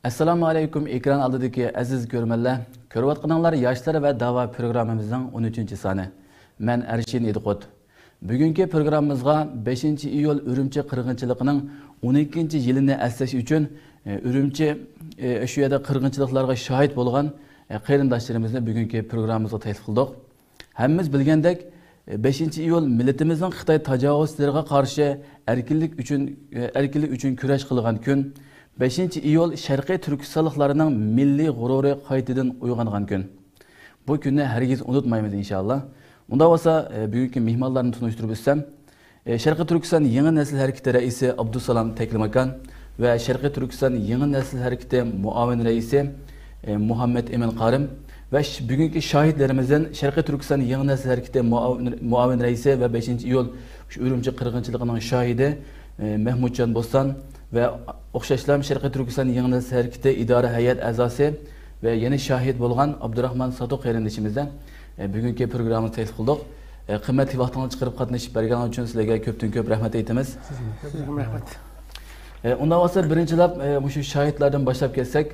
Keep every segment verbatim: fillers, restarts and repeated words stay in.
ئەسسالامۇ ئەلەيكۇم، ئېكران ئالدىدىكى ئەزىز كۆرۈرمەنلەر. كۆرۈۋاتقىنىڭلار ياشلار ۋە داۋا پروگراممىمىزنىڭ ئون ئۈچىنچى سانى. مەن ئەرشىن ئىدىقۇت. بۈگۈنكى پروگراممىمىزغا بەشىنچى ئىيۇل ئۈرۈمچى قىرغىنچىلىقىنىڭ ئون ئىككىنچى يىلىنى ئەسلەش ئۈچۈن، ئە، ئۈرۈمچى، ئە، شۇ يەردە قىرغىنچىلىقلارغا شاھىت بولغان، ئە، قېرىنداشلىرىمىزنى بۈگۈنكى پروگراممىمىزغا تەكلىپ قىلدۇق. ھەممىمىز بىلگەندەك، بەشىنچى ئىيۇل مىللىتىمىزنىڭ خىتاي تاجاۋۇزچىلىرىغا قارشى ئەركىنلىك ئۈچۈن، ئەركىنلىك ئۈچۈن كۈرەش قىلغان كۈن. بەشىنچى ئىيۇل شەرقىي تۈركىستانلىقلارنىڭ مىللىي غۇرۇرى قايتىدىن ئويغانغان كۈن. بۇ كۈننى ھەرگىز ئۇنتۇمايمىز، ئىنشاللا. ئۇنداق بولسا، بۈگۈنكى مېھمانلارنى تونۇشتۇرۇپ ئۆتسەم، شەرقىي تۈركىستان يېڭى نەسىل ھەرىكىتى رەئىسى ئابدۇسالام تەكلىماكان ۋە شەرقىي تۈركىستان يېڭى نەسىل ھەرىكىتى مۇئاۋىن رەئىسى، ئە، مۇھەممەت ئىمىن قارىم ۋە ش-، بۈگۈنكى شاھىتلىرىمىزدىن شەرقىي تۈركىستان يېڭى نەسىل ھەرىكىتى مۇئاۋىن، مۇئاۋىن رەئىسى ۋە بەشىنچى ئىيۇل شۇ ئۈرۈمچى قىرغىنچىلىقىنىڭ شاھىدى، ئە، مەھمۇتجان بوستان ۋە ئوخشاشلا شەرقىي تۈركىستان يېڭى نەسىل ھەرىكىتى ئىدارە ھەيئەت ئەزاسى ۋە يەنە شاھىت بولغان ئابدۇراخمان ساتۇق قېرىندىشىمىزنى، ئە، بۈگۈنكى پروگراممىغا تەكلىپ قىلدۇق. ئە، قىممەتلىك ۋاقتىڭلارنى چىقىرىپ قاتنىشىپ بەرگەنلىكى ئۈچۈن سىلەرگە كۆپتىن كۆپ رەھمەت ئېيتىمىز. سىزگىمۇ رەھمەت. ئە، ئۇنداق بولسا بىرىنچىلەپ، ئە، مۇشۇ شاھىتلاردىن باشلاپ كەتسەك.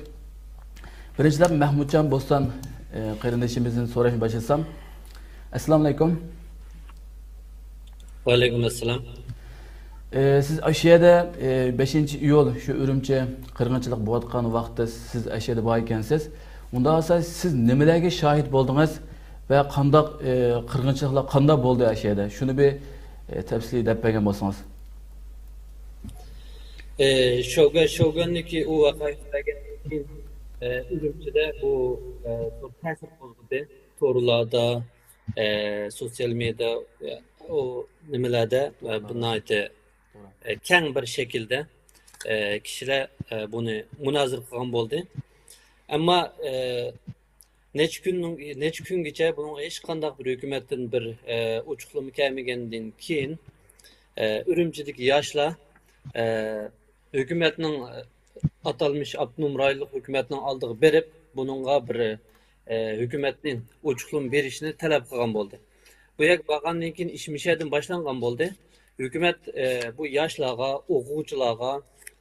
بىرىنچىلەپ مەھمۇتجان بوستان، ئە، قېرىندىشىمىزدىن سوراشنى باشلىسام. ئەسسالامۇ ئەلەيكۇم. ۋەئەلەيكۇم ئەسسالام. ئە، سىز ئاشۇ يەردە، ئە، بەشىنچى ئىيۇل شۇ ئۈرۈمچى قىرغىنچىلىق بولۇۋاتقان ۋاقىتتا سىز ئاشۇ يەردە بار ئىكەنسىز. ئۇنداق بولسا سىز نېمىلەرگە شاھىت بولدىڭىز ۋە قانداق، ئە، قىرغىنچىلىقلار قانداق بولدى ئاشۇ يەردە؟ شۇنى بىر، ئە، تەپسىلىي دەپ بەرگەن بولسىڭىز. ئە، شوگۇن، شوگۇندىكى ئۇ ۋەقە يۈز بەرگەندىن كېيىن، ئە، ئۈرۈمچىدە بۇ، ئە، زور تەسىر قوزغىدى. تورلاردا، ئە، سوتسىيال مېدىيا، ئە، ئۇ نېمىلەردە، ئە، بۇ ناھايىتى، ئە، كەڭ بىر شەكىلدە، ئە، كىشىلەر، ئە، بۇنى مۇنازىرە قىلغان بولدى. ئەمما، ئە، نەچچە كۈننىڭ، نەچچە كۈنگىچە بۇنىڭغا ھېچقانداق بىر ھۆكۈمەتتىن بىر، ئە، ئوچۇقلىما كەلمىگەندىن كېيىن، ئە، ئۈرۈمچىدىكى ياشلار، ئە، ھۆكۈمەتنىڭ، ئاتالمىش ئاپتونوم رايونلۇق ھۆكۈمەتنىڭ ئالدىغا بېرىپ، بۇنىڭغا بىر، ئە، ھۆكۈمەتنىڭ ئوچۇقلىما بېرىشىنى تەلەپ قىلغان بولدى. بۇ يەرگە بارغاندىن كېيىن ئىش مىشەدىن باشلانغان بولدى. ھۆكۈمەت، ئە، بۇ ياشلارغا، ئوقۇغۇچىلارغا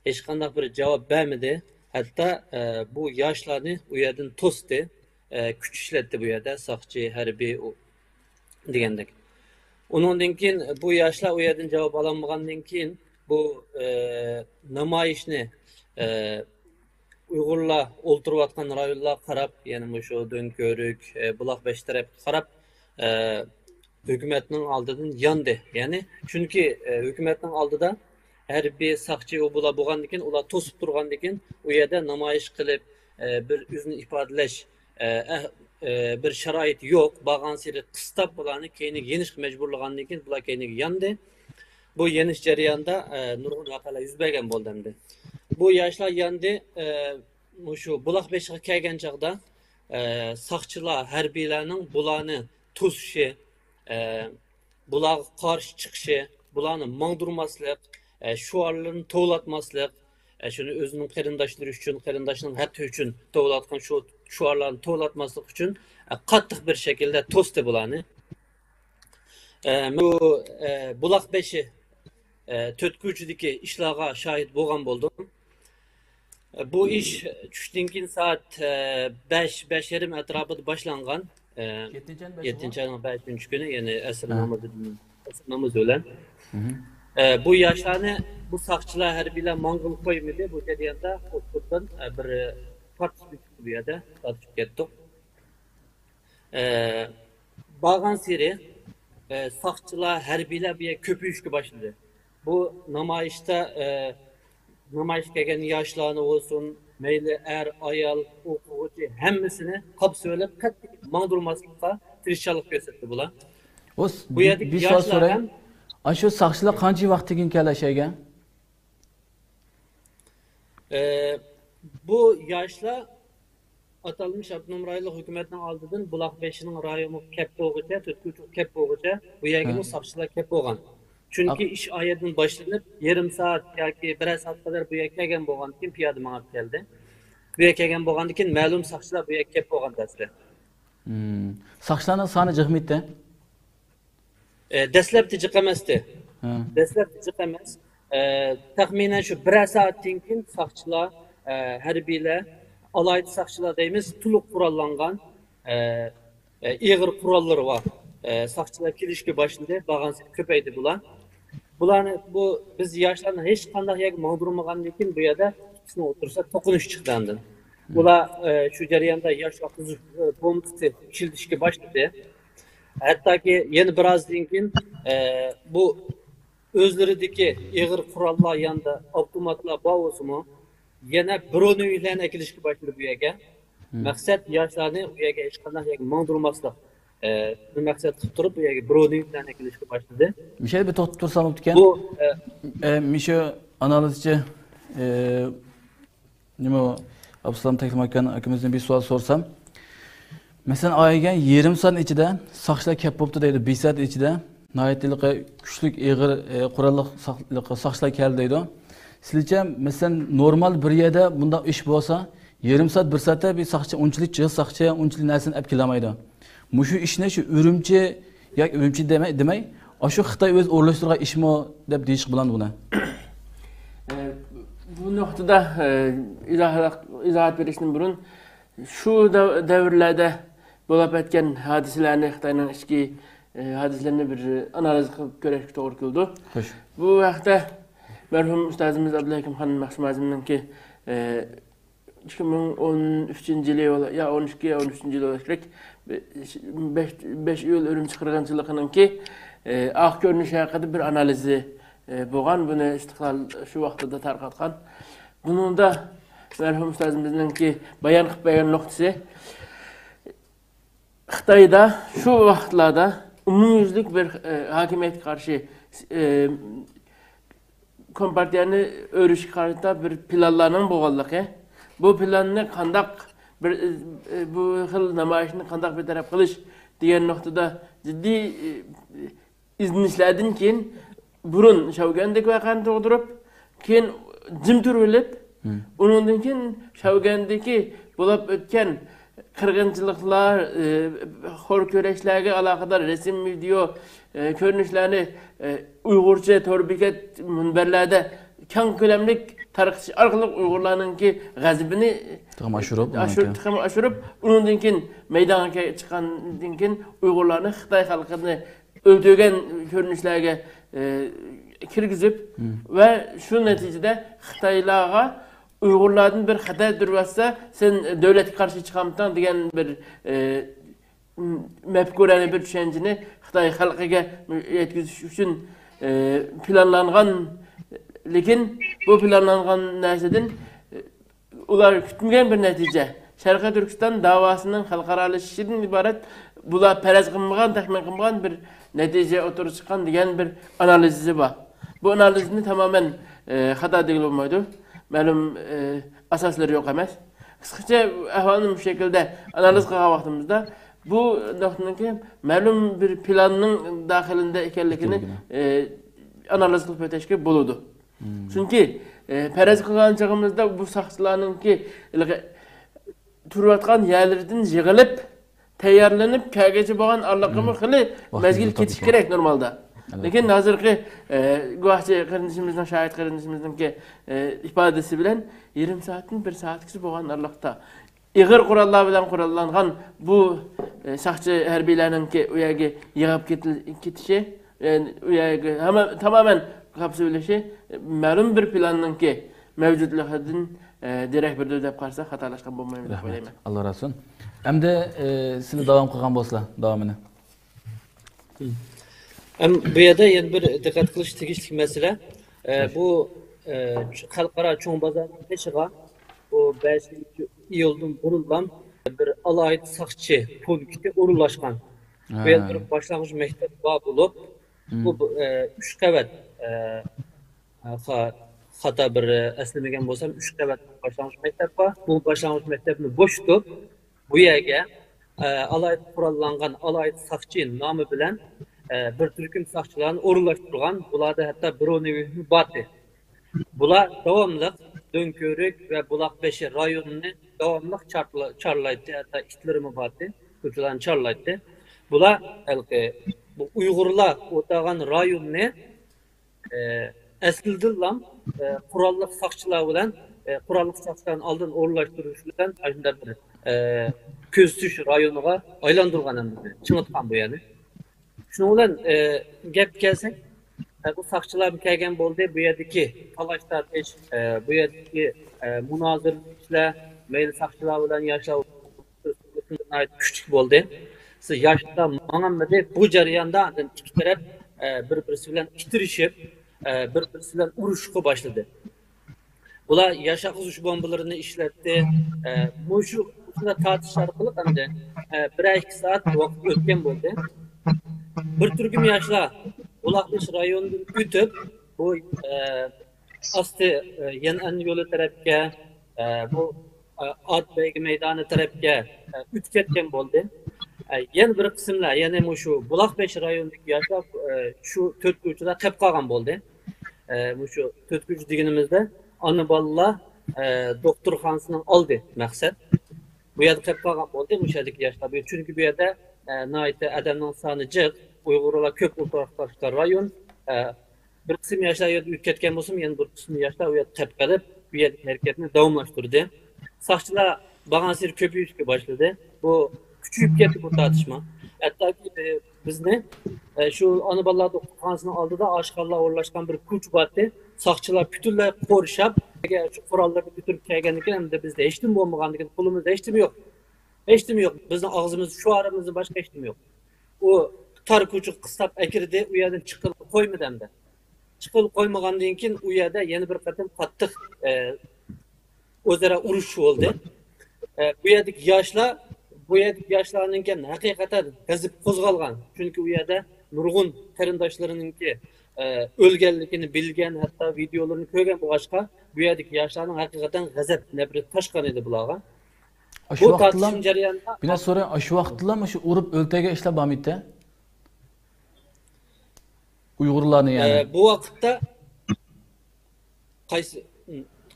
ھېچقانداق بىر جاۋاب بەرمىدى. ھەتتا، ئە، بۇ ياشلارنى ئۇ يەردىن توستى. ئە، كۈچ ئىشلەتتى بۇ يەردە، ساقچى، ھەربىي، ئۇ، دېگەندەك. ئۇنىڭدىن كېيىن بۇ ياشلار ئۇ يەردىن جاۋاب ئالالمىغاندىن كېيىن بۇ، ئە، نامايىشنى، ئە، ئۇيغۇرلار ئولتۇرۇۋاتقان رايونلارغا قاراپ، يەنى مۇشۇ دۆڭكۆۋرۈك، ئە، بۇلاقبەشى تەرەپكە قاراپ، ئە، ھۆكۈمەتنىڭ ئالدىدىن ياندى. يەنى، چۈنكى، ئە، ھۆكۈمەتنىڭ ئالدىدا ھەربىي ساقچى ئۇ بۇلار بولغاندىكىن، ئۇلار توسۇپ تۇرغاندىكىن، ئۇ يەردە نامايىش قىلىپ، ئە، بىر ئۆزىنى ئىپادىلەش، ئە، ئە، ئە، بىر شارائىت يوق. بارغانسېرى قىستاپ بۇلارنى كەينىگە يېنىشقا مەجبۇرلىغاندىن كېيىن، بۇلار كەينىگە ياندى. بۇ يېنىش جەريانىدا، ئە، نۇرغۇن ۋەقەلەر يۈز بەرگەن بولدى ئەمدى. بۇ ياشلار ياندى، ئە، مۇشۇ بۇلاق بېشىغا كەلگەن چاغدا، ئە، ساقچىلار، ھەربىيلەرنىڭ بۇلارنى توسۇشى، ئە، بۇلارغا قارشى چىقىشى، بۇلارنى ماڭدۇرماسلىق، ئە، شوئارلىرىنى توۋلاتماسلىق، ئە، شۇنى ئۆزىنىڭ قېرىنداشلىرى ئۈچۈن، قېرىنداشنىڭ ھەققى ئۈچۈن توۋلاتقان شۇ شوئارلارنى توۋلاتماسلىق ئۈچۈن، ئە، قاتتىق بىر شەكىلدە توستى بۇلارنى. ئە، بۇ، ئە، بۇلاق بېشى، ئە، تۆت كوچىدىكى ئىشلارغا شاھىت بولغان بولدۇم. ئە، بۇ ئىش چۈشتىن كېيىن سائەت، ئە، بەش، بەش يېرىم ئەتراپىدا باشلانغان. ئە، يەتتىنچى ئاينىڭ بەشىنچى كۈنى، يەنى ئەسىر نامىزى، ئەسىر نامىزى بىلەن. ئە، بۇ ياشلارنى بۇ ساقچىلار، ھەربىيلەر ماڭغىلى قويمىدى. بۇ جەرياندا ئوتتۇرىدىن، ئە، بىر پارتلىشىپ كەتتى بۇ يەردە. تارتىشىپ كەتتۇق. ئە، بارغانسېرى، ئە، ساقچىلار، ھەربىيلەر بۇ يەرگە كۆپىيىشكە باشلىدى. بۇ نامايىشتا، ئە، نامايىشقا كەلگەن ياشلارنى بولسۇن، مەيلى ئەر، ئايال، ئوقۇغۇچى، ھەممىسىنى قاپسىۋېلىپ، قەتئىي ماڭدۇرماسلىققا تىرىشچانلىق كۆرسەتتى بۇلار. بۇ يەردىكى ياشلار ھەم، ئاشۇ ساقچىلار قانچە ۋاقىتتىن كېيىن كەلدى ئەشەگە؟ ئە، بۇ ياشلار ئاتالمىش ئاپتونوم رايونلۇق ھۆكۈمەتنىڭ ئالدىدىن بۇلاق بېشىنىڭ رايونىغا كەپ بولغۇچە، تۆت كوچىغا كەپ بولغۇچە، بۇ يەرگىمۇ ساقچىلار كەپ بولغان. چۈنكى ئىش ئايەتتىن باشلىنىپ، يېرىم سائەت ياكى بىرەر سائەت قەدەر بۇ يەرگە كەلگەن بولغاندىكىن، پىيادە مېڭىپ كەلدى. بۇ يەرگە كەلگەن بولغاندىكىن، مەلۇم ساقچىلار بۇ يەرگە كەپ بولغان دەسلەپ. ساقچىلارنىڭ سانى جىقمىدى؟ ئە، دەسلەپتە جىق ئەمەستى. دەسلەپتە جىق ئەمەس. ئە، تەخمىنەن شۇ بىرەر سائەتتىن كېيىن ساقچىلار، ئە، ھەربىيلەر، ئالاھىدە ساقچىلار دەيمىز، تولۇق قوراللانغان، ئە، ئە، ئېغىر قوراللىرى بار، ئە، ساقچىلار كېلىشكە باشلىدى، بارغانسېرى كۆپەيدى بۇلار. بۇلارنى، بۇ بىز ياشلارنى ھېچقانداق يەرگە ماڭدۇرمىغاندىن كېيىن، بۇ يەردە ئىككىسىنىڭ ئوتتۇرىسىدا توقۇنۇش چىقتى ئاندىن. بۇلار، ئە، شۇ جەرياندا ياشلار قىزىش، ئە، بومبىسى ئىشلىتىشكە باشلىدى. ھەتتاكى يەنە بىر ئازدىن كېيىن، ئە، بۇ ئۆزلىرىدىكى ئېغىر قوراللار ياندا ئاپتوماتلار بار بولسىمۇ، يەنە برونېۋىكلارنى ئەكېلىشكە باشلىدى بۇ يەرگە. مەقسەت ياشلارنى ئۇ يەرگە ھېچقانداق يەرگە ماڭدۇرماسلىق. ئە، بۇ مەقسەت قىلىپ تۇرۇپ، بۇ يەرگە برونېۋىكلارنى ئەكېلىشكە باشلىدى. مىشەل، بىر توختىتىپ تۇرسام بوپتىكەن. بۇ، ئە، ئە، مىشە ئانالىزچى، ئە، نېمە، ئابدۇسالام تەكلىماكان ئاكىمىزدىن بىر سوئال سورىسام. مەسىلەن، ئايگەن يېرىم سائەت ئىچىدە ساقچىلار كەپ بوپتۇ دەيدۇ، بىر سائەت ئىچىدە ناھايىتى كۈچلۈك، ئېغىر، ئە، قوراللىق ساق-، ساقچىلار كەلدى دەيدۇ. سىلىچە، مەسىلەن، نورمال بىر يەردە بۇنداق ئىش بولسا، يېرىم سائەت، بىر سائەتتە بىر ساقچى ئۇنچىلىك جىق ساقچى ئۇنچىلىك نەرسىنى ئەپ كېلەلمەيدۇ. مۇشۇ ئىشنى شۇ ئۈرۈمچى ياكى ئۈرۈمچى دېمەي، دېمەي، ئاشۇ خىتاي ئۆزى ئورۇنلاشتۇرغان ئىشمۇ دەپ دېيىشكە بولامدۇ بۇنى؟ ئە، بۇ نۇقتىدا، ئە، ئىزاھات، ئىزاھات بېرىشتىن بۇرۇن، شۇ دەۋ-، دەۋرلەردە بولۇپ ئۆتكەن ھادىسىلەرنى، خىتاينىڭ ئىچكى، ئە، ھادىسىلىرىنى بىر ئانالىز قىلىپ كۆرۈشكە توغرا كېلىدۇ. خوش. بۇ ھەقتە مەرھۇم ئۇستازىمىز ئابدۇلھەكىم خان مەخسۇمئازىمنىڭكى، ئە، ئىككى مىڭ ئون ئۈچىنچى يىلى يا ئون ئىككى، ئون ئۈچىنچى يىلى بولۇشى كېرەك. بەش، بەش ئىيۇل ئۈرۈمچى قىرغىنچىلىقىنىڭكى، ئە، ئارقا كۆرۈنۈشى ھەققىدە بىر ئانالىزى، ئە، بولغان. بۇنى ئىستىقلال شۇ ۋاقتىدا تارقاتقان. بۇنىڭدا مەرھۇم ئۇستازىمىزنىڭكى بايان قىلىپ بەرگەن نۇقتىسى، خىتايدا شۇ ۋاقىتلاردا ئومۇميۈزلۈك بىر، ئە، ھاكىمىيەتكە قارشى، ئە، كومپارتىيەنى ئۆرۈشكە قارىتا بىر پىلانلارنىڭ بولغانلىقى، بۇ پىلاننى قانداق بىر، ئە، بۇ خىل نامايىشنى قانداق بىر تەرەپ قىلىش دېگەن نۇقتىدا جىددىي، ئە، ئىزدىنىشلەردىن كېيىن بۇرۇن شاۋگەندىكى ۋەقەنى تۇغدۇرۇپ، كېيىن جىم تۇرۇۋېلىپ، ئۇنىڭدىن كېيىن شاۋگەندىكى بولۇپ ئۆتكەن قىرغىنچىلىقلار، ئى، خور كۆرۈشلەرگە ئالاقىدار رەسىم، ۋىدېئو، ئى، كۆرۈنۈشلەرنى، ئى، ئۇيغۇرچە تور بېكەت، مۇنبەرلەردە كەڭ كۆلەملىك تارقىتىش ئارقىلىق ئۇيغۇرلارنىڭكى غەزىپىنى تېخىمۇ ئاشۇرۇپ، ئاشۇر-، ئۇنىڭكى تېخىمۇ ئاشۇرۇپ، ئۇنىڭدىن كېيىن مەيدانغا كە-، چىققاندىن كېيىن ئۇيغۇرلارنى خىتاي خەلقىنى ئۆلتۈرگەن كۆرۈنۈشلەرگە، ئى، كىرگۈزۈپ ۋە شۇ نەتىجىدە خىتايلارغا ئۇيغۇرلاردىن بىر خەتەر تۇرۇۋاتسا، سەن دۆلەتكە قارشى چىقامتىڭ دېگەن بىر، ئى، مەپكۇرەنى، بىر چۈشەنچىنى خىتاي خەلقىگە يەتكۈزۈش ئۈچۈن، ئى، پىلانلانغان، لېكىن بۇ پىلانلانغان نەرسىدىن، ئۇلار كۈتمىگەن بىر نەتىجە، شەرقىي تۈركىستان داۋاسىنىڭ خەلقئارالىشىشىدىن ئىبارەت، بۇلار پەرەز قىلمىغان، تەخمىن قىلمىغان بىر نەتىجە ئوتتۇرىغا چىققان دېگەن بىر ئانالىزى بار. بۇ ئانالىزنى تامامەن، ئى، خاتا دېگىلى بولمايدۇ. مەلۇم، ئى، ئاساسلىرى يوق ئەمەس. قىسقىچە ئەھۋالنى مۇشۇ شەكىلدە ئانالىز قىلغان ۋاقتىمىزدا، بۇ نۇقتىنىڭكى مەلۇم بىر پىلاننىڭ داخىلىدا ئىكەنلىكىنى، ئىكەنلىكىنى. ئى، ئانالىز قىلىپ ئۆتۈشكە بولىدۇ. چۈنكى، ئى، پەرەز قىلغان چېغىمىزدا بۇ ساقچىلارنىڭكى ھېلىقى تۇرۇۋاتقان يەرلىرىدىن يىغىلىپ، تەييارلىنىپ كەلگۈچە بولغان ئارىلىقىمۇ خېلى مەزگىل كېتىشى كېرەك نورمالدا. ئەلۋەتتە. لېكىن ھازىرقى، ئى، گۇۋاھچى قېرىندىشىمىزنىڭ، شاھىت قېرىندىشىمىزنىڭكى، ئى، ئىپادىسى بىلەن يېرىم سائەتتىن بىر سائەتكىچە بولغان ئارىلىقتا ئېغىر قوراللار بىلەن قوراللانغان بۇ، ئى، ساقچى ھەربىيلەرنىڭكى ئۇ يەرگە يىغىپ كېتىل-، كېتىشى، ئى، ئۇ يەرگە ھەممە، تامامەن قاپسىۋېلىشى، ئى، مەلۇم بىر پىلاننىڭكى مەۋجۇتلۇقىدىن، ئى، دېرەك بېرىدۇ دەپ قارىساق خاتالاشقان بولمايمىز دەپ ئويلايمەن. رەھمەت. ئاللا رازى بولسۇن. ئەمدى، ئى، سىلەر داۋام قىلغان بولسىلا داۋامىنى. ئەم، بۇ يەردە يەنە بىر دىققەت قىلىش تېگىشلىك مەسىلە، ئە، بۇ، ئە، خەلقئارا چوڭ بازارنىڭ قېشىغا بۇ بەشىنچى ئىيۇلدىن بۇرۇنلا بىر ئالاھىدە ساقچى پونكىتى ئورۇنلاشقان. بۇ يەردە بىر باشلانغۇچ مەكتەپ بار بولۇپ، بۇ، بۇ، ئە، ئۈچ قەۋەت، ئە، خا-، خاتا بىر، ئە، ئەسلىمىگەن بولسام، ئۈچ قەۋەت باشلانغۇچ مەكتەپ بار. بۇ باشلانغۇچ مەكتەپنى بوشىتىپ، بۇ يەرگە، ئە، ئالاھىدە قوراللانغان ئالاھىدە ساقچى نامى بىلەن، ئە، بىر تۈركۈم ساقچىلارنى ئورۇنلاشتۇرغان. بۇلاردا ھەتتا برونېۋىكمۇ بارتى. بۇلار داۋاملىق دۆڭكۆۋرۈك ۋە بۇلاقبېشى رايونىنى داۋاملىق چارلا-، چارلايتتى، ھەتتا ئىتلىرىمۇ بارتى، كوچىلارنى چارلايتتى. بۇلار ھېلىقى بۇ ئۇيغۇرلار ئولتۇرغان رايوننى ئە، ئەزكىلدىنلا، ئە، قوراللىق ساقچىلار بىلەن ئە، قوراللىق ساقچىلارنى ئالدىن ئورۇنلاشتۇرۇش بىلەن ئاشۇنداق بىر، ئە، كۆزىتىش رايونىغا ئايلاندۇرغان ھەم چىڭىتقان بۇ يەرنى. شۇنىڭ بىلەن، ئە، گەپكە كەلسەك، ئە، بۇ ساقچىلار كەلگەن بولدى. بۇ يەردىكى تالاش-تارتىش، ئە، بۇ يەردىكى، ئە، مۇنازىرىلىشلەر، مەيلى ساقچىلار بىلەن ياشاۋۇللار ناھايىتى كۈچلۈك بولدى. ياشلار ماڭالمىدى. بۇ جەرياندا ئاندىن ئىككى تەرەپ، ئە، بىر-بىرسى بىلەن ئىتتىرىشىپ، ئە، بىر-بىرسى بىلەن ئۇرۇشۇشقا باشلىدى. ئۇلار ياشاتقۇزۇش بومبىلىرىنى ئىشلەتتى. ئە، مۇشۇ ئۇسۇلدا تارتىش ئارقىلىق ئەمدى، ئە، بىرەر ئىككى سائەت ۋاقىت ئۆتكەن بولدى. بىر تۈركۈم ياشلار بۇلاقبېشى رايونىدىن ئۆتۈپ، بۇ، ئە، ئاستى، ئە، يەنئەن يولى تەرەپكە، ئە، بۇ، ئە، ئات بەيگە مەيدانى تەرەپكە، ئە، ئۆتۈپ كەتكەن بولدى. ئە، يەنە بىر قىسىملار، يەنى مۇشۇ بۇلاقبېشى رايونىدىكى ياشلار، ئە، شۇ تۆت كوچىدا قېلىپ قالغان بولدى. ئە، مۇشۇ تۆت كوچا دېگىنىمىزدە ئانا بالىلار، ئە، دوختۇرخانىسىنىڭ ئالدى مەقسەت. بۇ يەردە قېلىپ قالغان بولدى، مۇشۇ يەردىكى ياشلار. چۈنكى بۇ يەردە، ئە، ناھايىتى ئادەمنىڭ سانى جىق، ئۇيغۇرلار كۆپ ئولتۇراقلاشقان رايون. ئە، بىر قىسىم ياشلار يەردە ئۆتۈپ كەتكەن بولسىمۇ، يەنە بىر قىسىم ياشلار ئۇ يەردە قېلىپ قېلىپ، بۇ يەردىكى ھەرىكەتنى داۋاملاشتۇردى. ساقچىلار بارغانسېرى كۆپىيىشكە باشلىدى. بۇ كۈچىيىپ كەتتى بۇ تارتىشما. ھەتتاكى، ئە، بىزنى، ئە، شۇ ئانا بالىلار دوختۇرخانىسىنىڭ ئالدىدا ئاشخانىلار ئورۇنلاشقان بىر كوچا بار ئىدى. ساقچىلار پۈتۈنلەي قورشاپ، ئەگەر شۇ قوراللىرىنى كۆتۈرۈپ كەلگەندىكىن، ئەمدى بىزدە ھېچنېمە بولمىغاندىكىن، قولىمىزدا ھېچنېمە يوق. ھېچنېمە يوق. بىزنىڭ ئاغزىمىزدا، شوئارىمىزدىن باشقا ھېچنېمە يوق. ئۇ تار كوچىغا قىستاپ ئەكىردى، ئۇ يەردىن چىققىلى قويمىدى ئەمدى. چىققىلى قويمىغاندىن كېيىن، ئۇ يەردە يەنە بىر قېتىم قاتتىق، ئە، ئۆزئارا ئۇرۇش بولدى. ئە، بۇ يەردىكى ياشلار، بۇ يەردىكى ياشلارنىڭكى ھەقىقەتەن غەزىپى قوزغالغان. چۈنكى ئۇ يەردە نۇرغۇن قېرىنداشلىرىنىڭكى، ئە، ئۆلگەنلىكىنى بىلگەن، ھەتتا ۋىدېئولىرىنى كۆرگەن بولغاچقا، بۇ يەردىكى ياشلارنىڭ ھەقىقەتەن غەزەپ، نەپرىتى تاشقان ئىدى بۇلارغا. ئاشۇ بۇ ۋاقىتتىلا، تارتىشىش جەريانىدا بىنە سورەي، ئاشۇ ۋاقىتتىلا مۇشۇ ئۇرۇپ ئۆلتۈرگەن ئىشلار بارمىدى؟ ئۇيغۇرلارنى يەنى. ئە، بۇ ۋاقىتتا قايسى،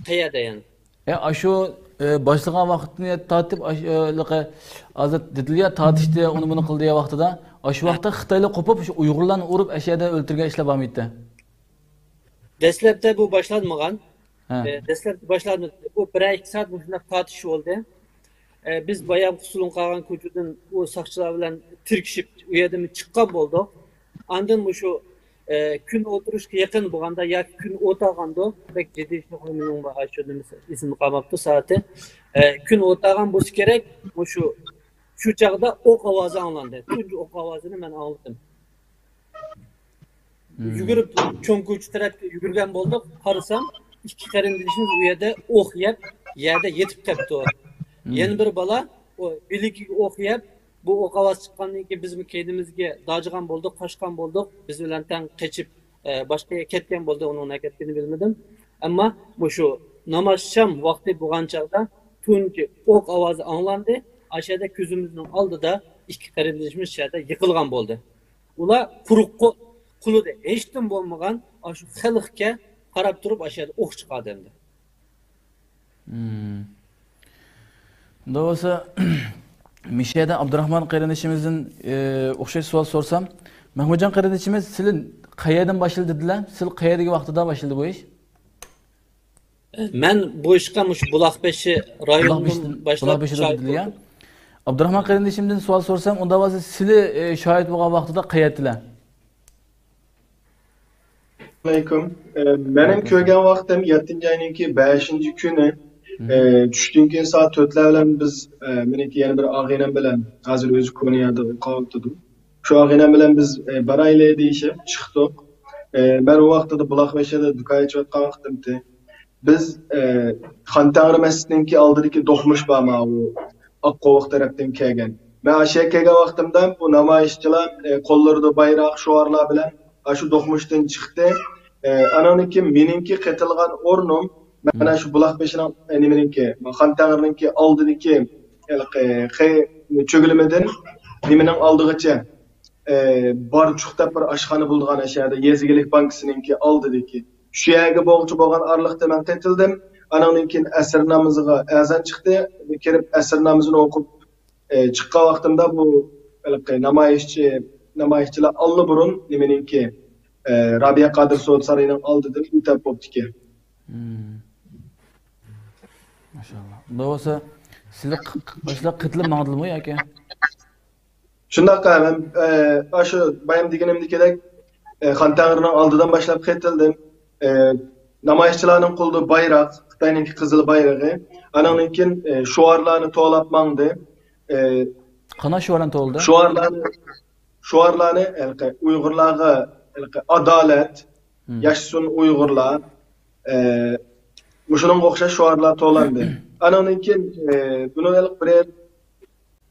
قەيەردە يەنى؟ ئە، ئاشۇ، ئە، باشلىغان ۋاقىتتىن تارتىپ، ئاش-، ئە، لىقى-، ھازىر دېدىلە، تارتىشتى، ئۇنى بۇنى قىلدى يا ۋاقتىدا. ئاشۇ ھە. ۋاقىتتا خىتايلار قوپۇپ، شۇ ئۇيغۇرلارنى ئۇرۇپ، ئەشەدە ئۆلتۈرگەن ئىشلار بارمىدى؟ دەسلەپتە بۇ باشلانمىغان. ھە. ئە، دەسلەپتە باشلانمىدى. بۇ بىرەر ئىككى سائەت مۇشۇنداق تارتىش بولدى. ئە، بىز بايام قۇسۇلۇن قالغان كوچىدىن ئۇ ساقچىلار بىلەن تىركىشىپ، ئۇ يەردىن چىققان بولدۇق. ئاندىن مۇشۇ، ئە، كۈن ئولتۇرۇشقا يېقىن بولغاندا ياكى كۈن ئوت ئالغاندۇ، بەك جىددىي ئىشنى قويمىنىڭ ئاشۇ نېمىسى ئېسىمدە قالماپتۇ سائىتى. ئە، كۈن ئوت ئالغان بولسا كېرەك، مۇشۇ، شۇ چاغدا ئوق ئاۋازى ئاڭلاندى. تۇنجى ئوق ئاۋازىنى مەن ئاڭلىدىم. مم. يۈگۈرۈپ چوڭ كوچا تەرەپكە يۈگۈرگەن بولدۇق. قارىسام، ئىككى قېرىندىشىمىز ئۇ يەردە ئوق يەپ، يەردە يېتىپ قاپتۇ. مم. يەنە بىر بالا ئۇ بىلىكىگە ئوق يەپ، بۇ ئوق ئاۋازى چىققاندىن كېيىن بىزمۇ كەينىمىزگە داجىغان بولدۇق، قاچقان بولدۇق. بىز بىلەن تەڭ قېچىپ، ئە، باشقا يەرگە كەتكەن بولدى، ئۇنىڭ نەگە كەتكىنىنى بىلمىدىم. ئەمما مۇشۇ ناماز شام ۋاقتى بولغان چاغدا تۇنجى ئوق ئاۋازى ئاڭلاندى. ئاشۇ يەردە كۆزىمىزنىڭ ئالدىدا ئىككى قېرىندىشىمىز شۇ يەردە يىقىلغان بولدى. ئۇلار قۇرۇق قول-، قولىدا ھېچنېمە بولمىغان ئاشۇ خەلققە قاراپ تۇرۇپ ئاشۇ يەردە ئوق چىقاردى ئەمدى. مم. ئۇنداق بولسا، مىشەدە ئابدۇراخمان قېرىندىشىمىزدىن، ئى، ئوخشاش سوئال سورىسام، مەھمۇتجان قېرىندىشىمىز، سىلى قەيەردىن باشلىدى دېدىلە؟ سىلى قەيەردىكى ۋاقتىدا باشلىدى بۇ ئىش؟ مەن بۇ ئىشقا مۇشۇ بۇلاقبېشى رايونىدىن باشلاپ شاھىت بولدۇم. ئابدۇراخمان قېرىندىشىمدىن سوئال سورىسام، ئۇنداق بولسا سىلى، ئى، شاھىت بولغان ۋاقتىدا قەيەردىلە؟ ئەلەيكۇم. ئە، مەنىڭ كۆرگەن ۋاقتىم يەتتىنچى ئاينىڭكى بەشىنچى كۈنى، ئە، چۈشتىن كېيىن سائەت تۆتلەر بىلەن بىز، ئە، مېنىڭكى يەنە بىر ئاغىنەم بىلەن، ھازىر ئۆزى كونىيادا ئوقۇۋاتىدۇ. شۇ ئاغىنەم بىلەن بىز، ئە، بارايلى دېيىشىپ چىقتۇق. ئە، مەن ئۇ ۋاقتىدا بۇلاقبېشىدا دۇكان ئېچىۋاتقان ۋاقتىمتى. بىز، ئە، خانتەڭرى مەسچىتىنىڭكى ئالدىدىكى دوقمۇش بار، ماۋۇ ئاق قوۋۇق تەرەپتىن كەلگەن. مەن ئاشۇ يەرگە كەلگەن ۋاقتىمدا بۇ نامايىشچىلار، ئە، قوللىرىدا بايراق، شوئارلار بىلەن ئاشۇ دوقمۇشتىن چىقتى. ئە، ئانىڭدىن كېيىن مېنىڭكى قېتىلغان ئورنۇم مانا شۇ بۇلاقبېشىنىڭ، ئە، نېمىنىڭكى، خانتەڭرىنىڭكى ئالدىدىكى ھېلىقى خەي-، چۆگىلىمىدىن نېمىنىڭ ئالدىغىچە، ئە، بارچۇق دەپ بىر ئاشخانا بولىدىغان ئاشۇ يەردە يېزا ئىگىلىك بانكىسىنىڭكى ئالدىدىكى. شۇ يەرگە بولغۇچە بولغان ئارىلىقتا مەن قېتىلدىم. ئانىڭدىن كېيىن ئەسىر نامىزىغا ئەزان چىقتى. كىرىپ ئەسىر نامىزىنى ئوقۇپ، ئە، چىققان ۋاقتىمدا بۇ ھېلىقى نامايىشچى، نامايىشچىلار ئاللىبۇرۇن نېمىنىڭكى، ئە، رابىيە قادىر سودا سارىيىنىڭ ئالدىدىن ئۆتۈپ بوپتىكەن. مم. ماشائاللا. ئۇنداق بولسا، سىلەر ق-، ق-، باشلاپ قېتىلىپ ماڭدىلىمۇ ياكى؟ شۇنداق، مەن ئاشۇ بايام دېگىنىمدىكىدەك، ئە، خان تەڭرىنىڭ ئالدىدىن باشلاپ قېتىلدىم. ئە، نامايىشچىلارنىڭ قولىدا بايراق، خىتاينىڭكى قىزىل بايرىقى. ئانىڭدىن كېيىن، ئە، شوئارلارنى توۋلاپ ماڭدى. ئە، قانداق شوئارلارنى توۋلىدى؟ شوئارلارنى، شوئارلارنى ھېلىقى ئۇيغۇرلارغا ھېلىقى ئادالەت، مم. ياشىسۇن ئۇيغۇرلار، ئە، مۇشۇنىڭغا ئوخشاش شوئارلار توۋلاندى. ئانىڭدىن كېيىن، ئە، بۇنى ھېلىقى بىرەر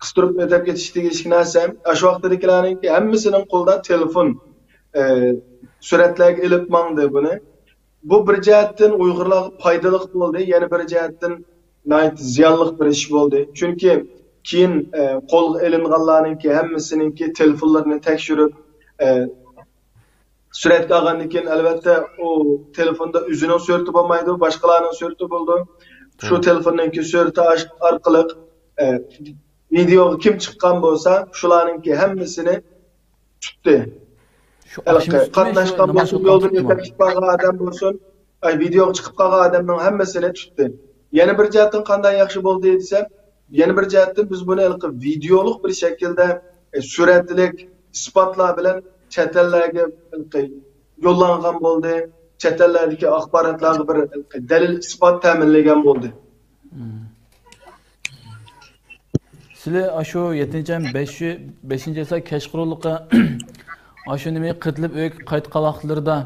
قىستۇرۇپ ئۆتۈپ كېتىش تېگىشلىك نەرسە. ئاشۇ ۋاقىتتىكىلەرنىڭكى ھەممىسىنىڭ قولىدا تېلېفون، ئە، سۈرەتلەرگە ئېلىپ ماڭدى بۇنى. بۇ بىر جەھەتتىن ئۇيغۇرلارغا پايدىلىق بولدى، يەنە بىر جەھەتتىن ناھايىتى زىيانلىق بىر ئىش بولدى. چۈنكى كېيىن، ئە، قولغا ئېلىنغانلارنىڭكى ھەممىسىنىڭكى تېلېفونلىرىنى تەكشۈرۈپ، ئە، سۈرەتكە ئالغاندىن كېيىن، ئەلۋەتتە، ئۇ تېلېفوندا ئۆزىنىڭ سۈرىتى بولمايدۇ، باشقىلارنىڭ سۈرىتى بولىدۇ. شۇ تېلېفوننىڭكى سۈرىتى ئاش-، ئارقىلىق، ئە، ۋىدېئوغا كىم چىققان بولسا، شۇلارنىڭكى ھەممىسىنى تۇتتى. شۇ ئاخشىمى تۇتتىمۇ؟ شۇ قىلىپ، قاتناشقان ناماز بولسۇن، ئوقۇغان يولدىن تۇتتىمۇ؟ يېتەكلىشىپ قالغان ئادەم بولسۇن، ئاي، ۋىدېئوغا چىقىپ قالغان ئادەمنىڭ ھەممىسىنى تۇتتى. يەنە بىر جەھەتتىن قانداق ياخشى بولدى دېسەم، يەنە بىر جەھەتتىن بىز بۇنى ھېلىقى ۋىدېئولۇق بىر شەكىلدە، ئە، سۈرەتلىك ئىسپاتلار بىلەن چەت ئەللەرگە ھېلىقى يوللانغان بولدى. چەت ئەللەردىكى ئاخباراتلارغا بىر ھېلىقى دەلىل ئىسپات تەمىنلىگەن بولدى. مم. سىلى ئاشۇ يەتتىنچى ئاينىڭ بەشى، بەشىنچى ھېساب كەچقۇرۇنلۇقى ئاشۇ نېمە قېتىلىپ ئۆيگە قايتقان ۋاقىتلىرىدا،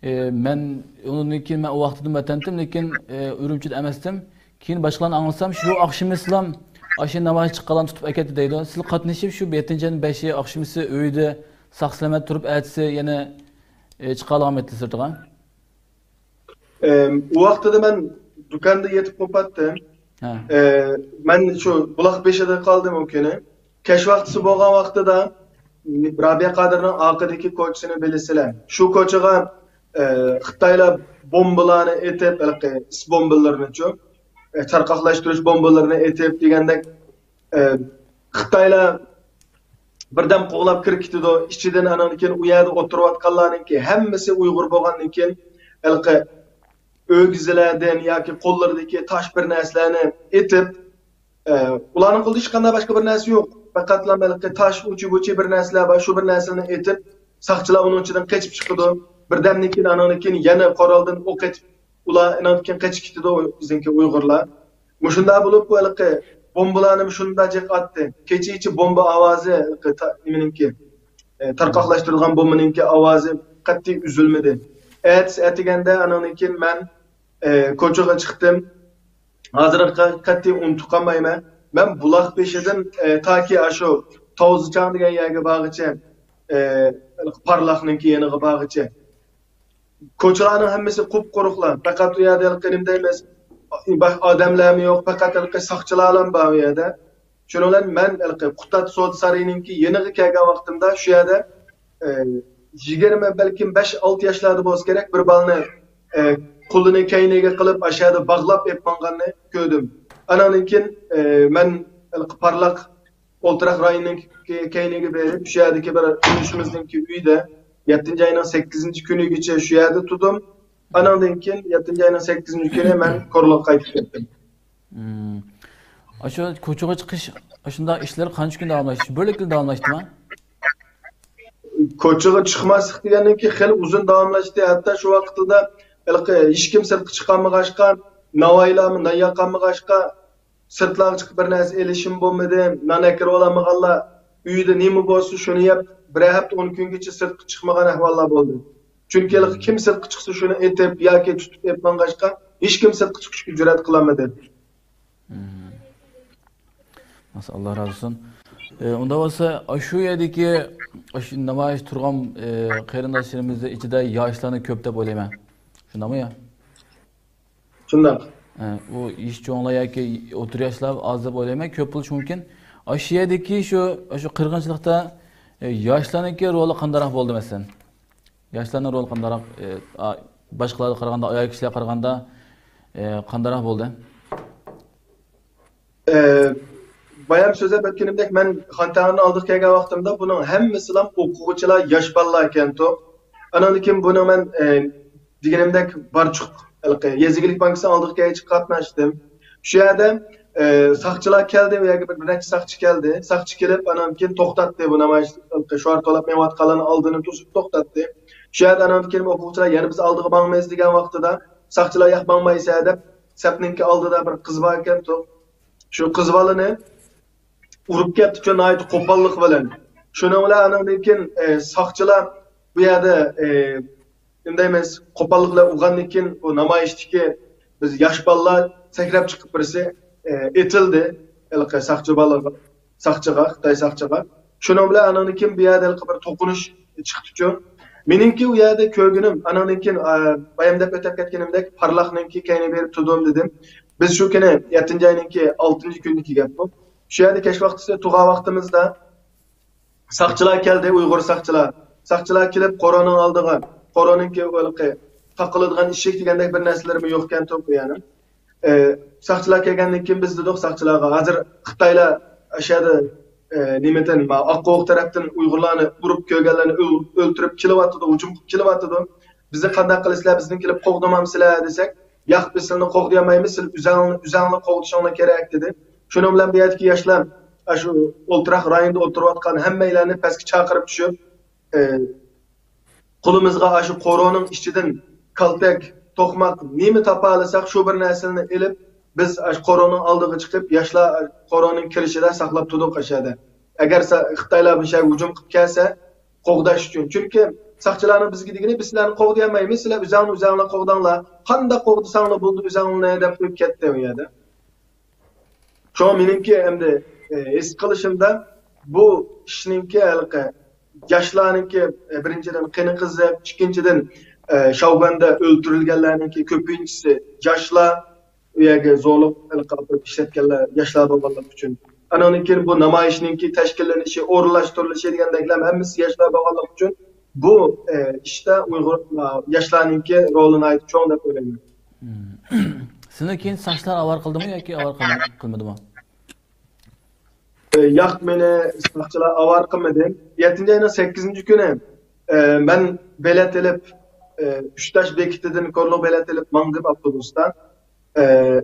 ئى، مەن ئۇنىڭدىن كېيىن، مەن ئۇ ۋاقىتتا ۋەتەندىم، لېكىن، ئى، ئۈرۈمچىدە ئەمەستىم. كېيىن باشقىلارنى ئاڭلىسام، شۇ ئاخشىمى سىلام ئاشۇ نامايىش چىققانلارنى تۇتۇپ ئەكەتتى دەيدۇ. سىلەر قاتنىشىپ شۇ يەتتىنچى ئاينىڭ بەشى ئاخشىمىسى ئۆيدە ساق-سالامەت تۇرۇپ، ئەتىسى يەنە، ئى، چىقالىغانمىدى سىرتىغا؟ ئەم، ئۇ ۋاقتىدا مەن دۇكاندا يېتىپ قوپاتتىم. ھە. ئە، مەن شۇ بۇلاق بېشىدا قالدىم ئۇ كۈنى. كەچ ۋاقتىسى بولغان ۋاقتىدا رابىيە قادىرنىڭ ئارقىدىكى كوچىسىنى بىلىسىلەر. شۇ كوچىغا، ئە، خىتايلار بومبىلارنى ئېتىپ، ھېلىقى ئىس بومبىلىرىنىچۇ، ئە، تارقاقلاشتۇرۇش بومبىلىرىنى ئېتىپ دېگەندەك، ئە، خىتايلار بىردەم قوغلاپ كىرىپ كېتىدۇ. ئىچىدىن ئانىڭدىن كېيىن ئۇ يەردە ئولتۇرۇۋاتقانلارنىڭكى ھەممىسى ئۇيغۇر بولغاندىن كېيىن، ھېلىقى ئۆگزىلەردىن ياكى قوللىرىدىكى تاش بىر نەرسىلەرنى ئېتىپ، ئە، ئۇلارنىڭ قولىدا ھېچقانداق باشقا بىر نەرسە يوق. پەقەتلا ھېلىقى تاش ئۇچى-بۇچى بىر نەرسىلەر بار. شۇ بىر نەرسىلەرنى ئېتىپ، ساقچىلار ئۇنىڭ ئىچىدىن قېچىپ چىقىدۇ. بىردەمدىن كېيىن، ئانىڭدىن كېيىن يەنە قورالدىن ئوق ئېتىپ، ئۇلار ئانىڭدىن كېيىن قېچىپ كېتىدۇ، بىزنىڭكى ئۇيغۇرلار. مۇشۇنداق بولۇپ، بۇ ھېلىقى بومبىلارنى مۇشۇنداق جىق ئاتتى. كېچىچە بومبا ئاۋازى، ھېلىقى تا-، نېمىنىڭكى، ئە، تارقاقلاشتۇرىدىغان بومبىنىڭكى ئاۋازى قەتئىي ئۈزۈلمىدى. ئەتىسى ئەتىگەندە ئانىڭدىن كېيىن مەن، ئە، كوچىغا چىقتىم. ھازىرغا قەتئىي ئۇنتۇپ قالمايمەن. مەن بۇلاق بېشىدىن، ئە، تاكى ئاشۇ تاۋزىچاڭ دېگەن يەرگە بارغىچە، ئە، پارلاقنىڭكى يېنىغا بارغىچە. كوچىلارنىڭ ھەممىسى قۇپقۇرۇقلا. پەقەت ئۇ يەردە ھېلىقى نېمە دەيمىز، ئادەملەرمۇ يوق، پەقەت ھېلىقى ساقچىلارلا بار ئۇ يەردە. شۇنىڭ بىلەن مەن ھېلىقى قۇتاد سودا سارىيىنىڭكى يېنىغا كەلگەن ۋاقتىمدا شۇ يەردە، ئە، يىگىرمە، بەلكىم بەش، ئالتە ياشلاردا بولسا كېرەك، بىر بالىنى، ئە، قولىنى كەينىگە قىلىپ، ئاشۇ يەردە باغلاپ ئېلىپ ماڭغاننى كۆردۈم. ئانىڭدىن كېيىن، ئە، مەن ھېلىقى پارلاق ئولتۇراق رايونىنىڭ كەينىگە بېرىپ، شۇ يەردىكى بىر تونۇشىمىزنىڭكى ئۆيىدە يەتتىنچى ئاينىڭ سەككىزىنچى كۈنىگىچە شۇ يەردە تۇردۇم. ئانىڭدىن كېيىن يەتتىنچى ئاينىڭ سەككىزىنچى كۈنى مەن كورلىغا قايتىپ كەتتىم. مم. ئاشۇ كوچىغا چىقىش، ئاشۇنداق ئىشلار قانچە كۈن داۋاملاشتى؟ شۇ بىرلا كۈن داۋاملاشتىمۇ؟ كوچىغا چىقماسلىق دېگەننىڭكى خېلى ئۇزۇن داۋاملاشتى. ھەتتا شۇ ۋاقىتتا ھېلىقى ھېچكىم سىرتقا چىقالمىغاچقا، ناۋايلارمۇ نان ياقالمىغاچقا، سىرتلارغا چىقىپ بىر نەرسە ئېلىشىمۇ بولمىدى. نان ئەكىرىۋالالمىغانلار ئۆيىدە نېمە بولسا شۇنى يەپ، بىرەر ھەپتە، ئون كۈنگىچە سىرتقا چىقمىغان ئەھۋاللار بولدى. چۈنكى ھېلىقى كىم سىرتقا چىقسا شۇنى ئېتىپ ياكى تۇتۇپ ئېلىپ ماڭغاچقا، ھېچكىم سىرتقا چىقىشقا جۈرئەت قىلالمىدى. مم. ماشائاللا، ئاللا رازى بولسۇن. ئى، ئۇنداق بولسا، ئاشۇ يەردىكى، ئاشۇ نامايىش تۇرغان، ئى، قېرىنداشلىرىمىزنىڭ ئىچىدە ياشلارنى كۆپ دەپ ئويلايمەن. شۇنداقمۇ يا؟ شۇنداق. ئە، ئۇ يېشى چوڭلار ياكى ئوتتۇرا ياشلار ئاز دەپ ئويلايمەن، كۆپ بولۇشى مۇمكىن. ئاشۇ يەردىكى شۇ، شۇ قىرغىنچىلىقتا، ئە، ياشلارنىڭكى رولى قانداقراق بولدى، مەسىلەن؟ ياشلارنىڭ رولى قانداقراق، ئە، ئا-، باشقىلارغا قارىغاندا، ئايال كىشىلەرگە قارىغاندا، ئە، قانداقراق بولدى؟ ئە، بايام سۆزلەپ ئۆتكىنىمدەك، مەن خان تەڭرىنىڭ ئالدىغا كەلگەن ۋاقتىمدا، بۇنىڭ ھەممىسىلا ئوقۇغۇچىلار، ياش بالىلار ئىكەنتۇق. ئانىڭدىن كېيىن بۇنى مەن، ئە، دېگىنىمدەك، بارچۇق، ھېلىقى يېزا ئىگىلىك بانكىسىنىڭ ئالدىغا كەلگەچكە قاتناشتىم. شۇ يەردە، ئە، ساقچىلار كەلدى، ئۇ يەرگە بىر، بىر نەچچە ساقچى كەلدى. ساقچى كېلىپ، ئانان كېيىن توختاتتى، بۇ نامايىش شوئار توۋلاپ مېڭىۋاتقانلارنىڭ ئالدىنى توسۇپ توختاتتى. شۇ يەردە ئانان كېيىن ئوقۇغۇچىلار يەنە بىز ئالدىغا ماڭىمىز دېگەن ۋاقتىدا، ساقچىلار ياق ماڭمايسەن دەپ، سەپنىڭكى ئالدىدا بىر قىز بار ئىكەن، شۇ قىز بالىنى ئۇرۇپ كەتتىچۇ، ناھايىتى قوپاللىق بىلەن. شۇنىڭ بىلەن ئانىڭدىن كېيىن، ئە، ساقچىلار بۇ يەردە، ئە، نېمە دەيمىز، قوپاللىق بىلەن ئۇرغاندىن كېيىن، بۇ نامايىشتىكى بىز ياش بالىلار سەكرەپ چىقىپ، بىرسى، ئە، ئېتىلدى ھېلىقى ساقچى بالىغا، ساقچىغا، خىتاي ساقچىغا. شۇنىڭ بىلەن ئانىڭدىن كېيىن بۇ يەردە ھېلىقى بىر توقۇنۇش چىقتىچۇ. مېنىڭكى ئۇ يەردە كۆرگىنىم، ئانىڭدىن كېيىن، ئە، بايام دەپ ئۆتۈپ كەتكىنىمدەك، پارلاقنىڭكى كەينىگە بېرىپ تۇردۇم دېدىم. بىز شۇ كۈنى يەتتىنچى ئاينىڭكى ئالتىنچى كۈنىدىكى گەپ بۇ. شۇ يەردە كەچ ۋاقتىسى تۇرغان ۋاقتىمىزدا ساقچىلار كەلدى، ئۇيغۇر ساقچىلار. ساقچىلار كېلىپ قورۇنىڭ ئالدىغا، قورۇنىڭكى ھېلىقى تاقىلىدىغان ئىشىك دېگەندەك بىر نەرسىلىرىمۇ يوقكەنتۇ بۇ يەرنىڭ. ئى، ساقچىلار كەلگەندىن كېيىن بىز دېدۇق ساقچىلارغا، ھازىر خىتايلار ئاشۇ يەردە، ئى، نېمىدىن، ما، ئاققوۋۇق تەرەپتىن ئۇيغۇرلارنى ئۇرۇپ كۆرگەنلەرنى ئۆل-، ئۆلتۈرۈپ كېلىۋاتىدۇ، ھۇجۇم قىلىپ كېلىۋاتىدۇ. بىزنى قانداق قىلىسىلەر، بىزنى كېلىپ قوغدىمامسىلەر دېسەك، ياق، بىز سىلىنى قوغدىيالمايمىز، سىلەر ئۆزەڭلارنى، ئۆزەڭلارنى قوغدىشىڭلار كېرەك دېدى. شۇنىڭ بىلەن بۇ يەردىكى ياشلار، ئاشۇ ئولتۇراق رايونىدا ئولتۇرۇۋاتقان ھەممەيلەننى پەسكە چاقىرىپ چۈشۈپ، ئى، قولىمىزغا ئاشۇ قورۇنىڭ ئىچىدىن كالتەك، توقماق، نېمە تاپالىساق، شۇ بىر نەرسىلەرنى ئېلىپ، بىز ئاشۇ قورۇنىڭ ئالدىغا چىقىپ، ياشلار قورۇنىڭ كىرىشىدە ساقلاپ تۇردۇق ئاشۇ يەردە. ئەگەر سا-، خىتايلار بۇ يەرگە ھۇجۇم قىلىپ كەلسە، قوغداش ئۈچۈن. چۈنكى ساقچىلارنىڭ بىزگە دېگىنى، «بىز سىلەرنى قوغدىيالمايمىز، سىلەر ئۆزەڭلار ئۆزەڭلار قوغداڭلار، قانداق قوغدىساڭلار بولدى ئۆزەڭلارنى» دەپ قويۇپ كەتتى ئۇ يەردە. شۇڭا مېنىڭكى ئەمدى، ئى، ھېس قىلىشىمدا، بۇ ئىشنىڭكى ھېلىقى ياشلارنىڭكى، ئى، بىرىنچىدىن، قېنى قىزىق، ئىككىنچىدىن، ئى، شاۋگۈەندە ئۆلتۈرۈلگەنلەرنىڭكى كۆپىنچىسى ياشلار، ئۇ يەرگە زورلۇق ھېلىقى ئاپىرىپ ئىشلەتكەنلەر ياشلار بولغانلىقى ئۈچۈن. ئانىڭدىن كېيىن بۇ نامايىشنىڭكى تەشكىللىنىشى، ئورۇنلاشتۇرۇلۇشى دېگەندەكلەر ھەممىسى ياشلار بولغانلىقى ئۈچۈن، بۇ، ئى، ئىشتا ئۇيغۇر، ئى، ياشلارنىڭكى رولى ناھايىتى چوڭ دەپ ئويلايمەن. مم. سىزنى كېيىن ساقچىلار ئاۋارە قىلدىمۇ ياكى ئاۋارە قىلما-، قىلمىدىمۇ؟ ئى، ياق، مېنى ساقچىلار ئاۋارە قىلمىدى. يەتتىنچى ئاينىڭ سەككىزىنچى كۈنى، ئى، مەن بېلەت ئېلىپ، ئى، ئۈچ تاش بېكىتىدىن كورلۇق بېلەت ئېلىپ ماڭدىم ئاپتوبۇستا. ئى،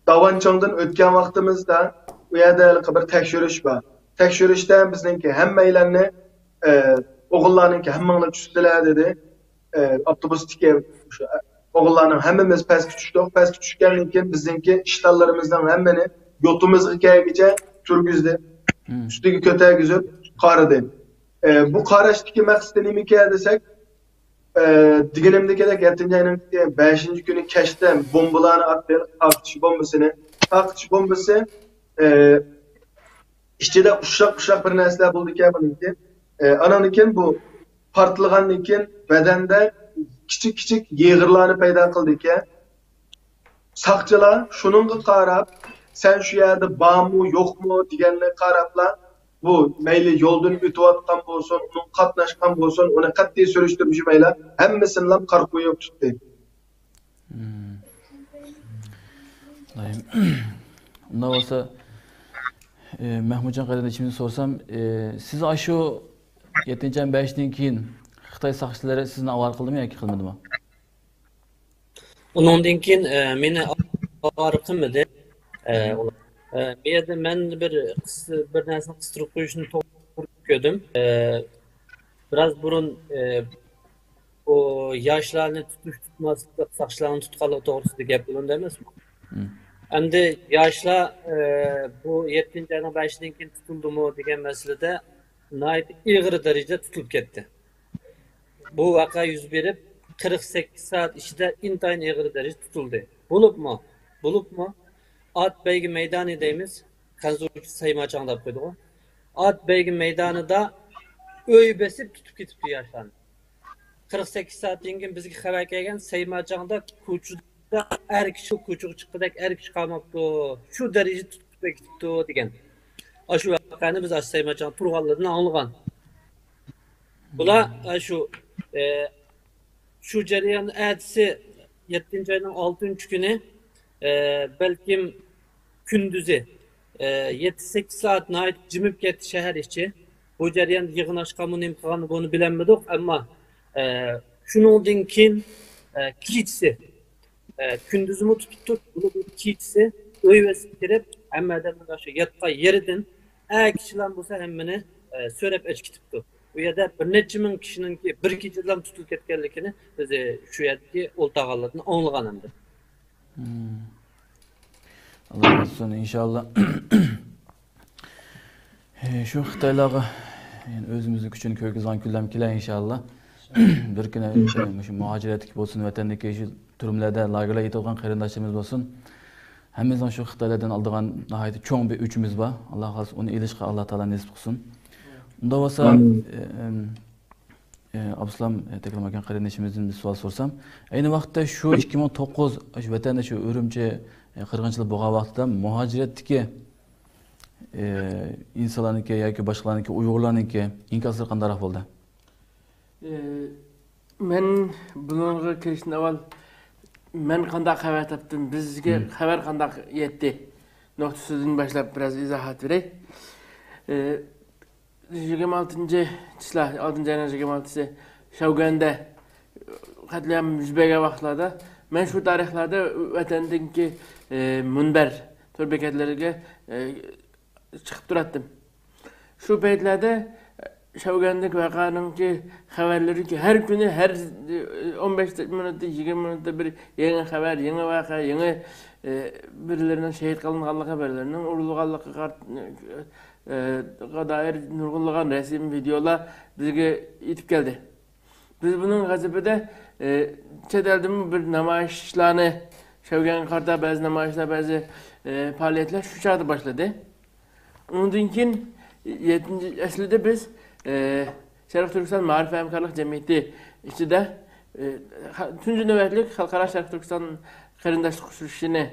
داۋانچىڭدىن ئۆتكەن ۋاقتىمىزدا ئۇ يەردە ھېلىقى بىر تەكشۈرۈش بار. تەكشۈرۈشتە بىزنىڭكى ھەممەيلەننى، ئى، ئوغۇللارنىڭكى ھەممىڭلار چۈشتىلە دېدى. ئى، ئاپتوبۇستىكى شۇ، ئى، ئوغۇللارنىڭ ھەممىمىز پەسكە چۈشتۇق. پەسكە چۈشكەندىن كېيىن بىزنىڭكى ئىشتانلىرىمىزنىڭ ھەممىنى يوتىمىزغا كەلگۈچە تۈرگۈزدى. مم. ئۈستىگە كۆتەرگۈزۈپ قارىدى. ئى، بۇ قاراشتىكى مەقسىتى نېمىكەن دېسەك، ئى، دېگىنىمدىكىدەك يەتتىنچى ئاينىڭ بەشىنچى كۈنى كەچتە بومبىلارنى ئاتتى، تارقىتىش بومبىسىنى. تارقىتىش بومبىسى، ئى، ئىچىدە ئۇششاق-ئۇششاق بىر نەرسىلەر بولىدىكەن بۇنىڭكى. ئى، ئاناندىن كېيىن بۇ پارتلىغاندىن كېيىن بەدەندە كىچىك-كىچىك يېغىرلارنى پەيدا قىلىدىكەن. ساقچىلار شۇنىڭغا قاراپ، «سەن شۇ يەردە بارمۇ، يوقمۇ؟» دېگەننى قاراپلا، بۇ مەيلى يولدىن ئۆتۈۋاتقان بولسۇن، ئۇنىڭ قاتناشقان بولسۇن، ئۇنى قەتئىي سۈرۈشتۈرمىمەيلا، ھەممىسىنىلا قارا قويۇپ تۇتتى. مم. ئۇنداق بولسا، ئى، مەھمۇتجان قېرىندىشىمدىن سورىسام، ئى، سىز ئاشۇ يەتتىنچى ئاينىڭ بەشىدىن كېيىن خىتاي ساقچىلىرى سىزنى ئاۋارە قىلدىمۇ ياكى قىلمىدىمۇ؟ ئۇنىڭدىن كېيىن، ئە، مېنى ئاۋارە قىلمىدى. ئە، ئۇلار. ئە، بۇ يەردە مەن بىر قىس-، بىر نەرسىنى قىستۇرۇپ قويۇشنى توغرا كۆردۈم. ئە، بىراز بۇرۇن، ئە، بۇ ياشلارنى تۇتۇش، تۇتماسلىق، ساقچىلارنى تۇتقانلىقى توغرىسىدا گەپ بولۇندى ئەمەسمۇ؟ مم. ئەمدى ياشلار، ئە، بۇ يەتتىنچى ئاينىڭ بەشىدىن كېيىن تۇتۇلدىمۇ دېگەن مەسىلىدە ناھايىتى ئېغىر دەرىجىدە تۇتۇلۇپ كەتتى. بۇ ۋەقە يۈز بېرىپ، قىرىق سەككىز سائەت ئىچىدە ئىنتايىن ئېغىر دەرىجىدە تۇتۇلدى. بولۇپمۇ، بولۇپمۇ، ئات بەيگە مەيدانى دەيمىز، خەنزۇچە سەيماچاڭ دەپ قويدۇق. ئات بەيگە مەيدانىدا ئۆي بېسىپ تۇتۇپ كېتىپتۇ ياشلارنى. قىرىق سەككىز سائەتتىن كېيىن بىزگە خەۋەر كەلگەن، سەيماچاڭدا كوچىدا ئەر كىشى، كوچىغا چىققۇدەك ئەر كىشى قالماپتۇ. شۇ دەرىجىدە تۇتۇپ كېتىپتۇ دېگەن. ئاشۇ ۋەقەنى بىز ئاشۇ سەيماچاڭ تۇرغانلىرىدىن ئاڭلىغان. بۇلار، ئە، شۇ، ئە، شۇ جەريان ئەتىسى يەتتىنچى ئاينىڭ ئالتىنچى كۈنى، ئە، بەلكىم كۈندۈزى، ئە، يەتتە سەككىز سائەت ناھايىتى جىمىپ كەتتى شەھەر ئىچى. بۇ جەرياندا يىغىن ئاچقانمۇ، نېمە قىلغاننى بۇنى بىلەلمىدۇق. ئەمما، ئە، شۇنىڭدىن كېيىن، ئە، كېچىسى، ئە، كۈندۈزىمۇ تۇتۇپ تۇرۇپ، بولۇپمۇ كېچىسى ئۆي بېسىپ كىرىپ، ھەممە ئادەمنىڭ شۇ ياتقان يېرىدىن ئەر كىشىلەر بولسا ھەممىنى، ئە، سۆرەپ ئېلىپ كېتىپتۇ. ئۇ يەردە بىر نەچچە مىڭ كىشىنىڭكى بىر كېچىدىلا تۇتۇلۇپ كەتكەنلىكىنى بىز، ئە، شۇ يەردىكى ئولتۇرغانلاردىن ئاڭلىغان ئەمدى. مم. ئاللا رازى بولسۇن، ئىنشاللا. ئە، شۇ خىتايلارغا، يەنى ئۆزىمىزنىڭ كۈچىنى كۆرگۈزىدىغان كۈنلەرمۇ كېلەر، ئىنشاللا. بىر كۈنى، ئىنشاللا، مۇشۇ مۇھاجىرەتتىكى بولسۇن، ۋەتەندىكى شۇ تۈرمىلەردە، لاگېرلاردا يېتىۋاتقان قېرىنداشلىرىمىز بولسۇن، ھەممىمىزنىڭ شۇ خىتايلاردىن ئالىدىغان ناھايىتى چوڭ بىر ئۆچىمىز بار. ئاللا خالىسا، ئۇنى ئېلىشقا ئاللا تائالا نېسىپ قىلسۇن. ئۇنداق بولسا، ئامىن. ئە، ئەم، ئە، ئابدۇسالام، ئە، تەكرىم ئاكا قېرىندىشىمىزدىن بىر سوئال سورىسام، ئەينى ۋاقىتتا شۇ ئىككى مىڭ توققۇز، شۇ ۋەتەندە شۇ ئۈرۈمچى، ئە، قىرغىنچىلىق بولغان ۋاقىتتا مۇھاجىرەتتىكى، ئە، ئىنسانلارنىڭكى ياكى باشقىلارنىڭكى، ئۇيغۇرلارنىڭكى ئىنكاسلىرى قانداقراق بولدى؟ ئە، مەن بۇنىڭغا كىرىشتىن ئاۋۋال مەن قانداق خەۋەر تاپتىم، بىزگە مم. خەۋەر قانداق يەتتى نۇقتىسىدىن باشلاپ بىراز ئىزاھات بېرەي. ئە، يىگىرمە ئالتىنچى چىسلا، ئالتىنچى ئاينىڭ يىگىرمە ئالتىسى شاۋگۈەندە قەتلىئام يۈز بەرگەن ۋاقىتلاردا، مەن شۇ تارىخلاردا ۋەتەندىكى، ئە، مۇنبەر تور بېكەتلىرىگە، ئە، چىقىپ تۇراتتىم. شۇ پەيتلەردە شاۋگۈەندىكى ۋەقەنىڭكى خەۋەرلىرىكى ھەر كۈنى، ھەر ئون بەش مىنۇتتا، يىگىرمە مىنۇتتا بىر يېڭى خەۋەر، يېڭى ۋەقە، يېڭى، ئە، بىرلىرىنىڭ شېھىت قىلىنغانلىقى، بىرلىرىنىڭ ئۇرۇلغانلىقىغا، ئە، دائىر نۇرغۇنلىغان رەسىم، ۋىدېئولار بىزگە يېتىپ كەلدى. بىز بۇنىڭ غەزىپىدە، ئە، چەت ئەلدىمۇ بىر نامايىشلارنى، شاۋگۈەنگە قارىتا بەزى نامايىشلار، بەزى، ئە، پائالىيەتلەر شۇ چاغدا باشلىدى. ئۇنىڭدىن كېيىن، يەتتىنچى، ئەسلىدە بىز، ئە، شەرقىي تۈركىستان مائارىپ ھەمكارلىق جەمئىيىتى ئىچىدە، ئە، خە-، تۇنجى نۆۋەتلىك خەلقئارا شەرقىي تۈركىستان قېرىنداشلىق ئۇچرىشىشىنى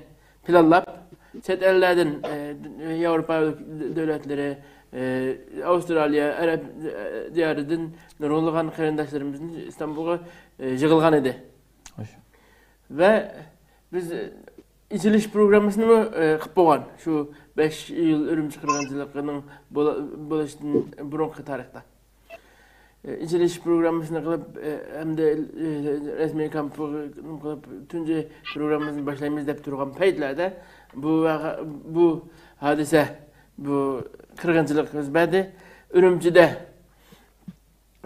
پىلانلاپ، چەت ئەللەردىن، ئە، ياۋروپا دۆلەتلىرى، ئە، ئاۋسترالىيە، ئەرەب، ئە، دىيارىدىن نۇرغۇنلىغان قېرىنداشلىرىمىزنى ئىستانبۇلغا، ئە، يىغىلغان ئىدى. خوش. ۋە بىز، ئە، ئېچىلىش پروگراممىسىنىمۇ، ئە، قىلىپ بولغان. شۇ بەش ئىيۇل ئۈرۈمچى قىرغىنچىلىقىنىڭ بولا-، بولۇشىدىن بۇرۇنقى تارىختا. ئېچىلىش پروگراممىسىنى قىلىپ، ئە، ھەمدە، ئە، رەسمىي كامپۇسنى قىلىپ، تۇنجى پروگراممىسىنى باشلايمىز دەپ تۇرغان پەيتلەردە بۇ ۋەقە-، بۇ ھادىسە، بۇ قىرغىنچىلىق يۈز بەردى. ئۈرۈمچىدە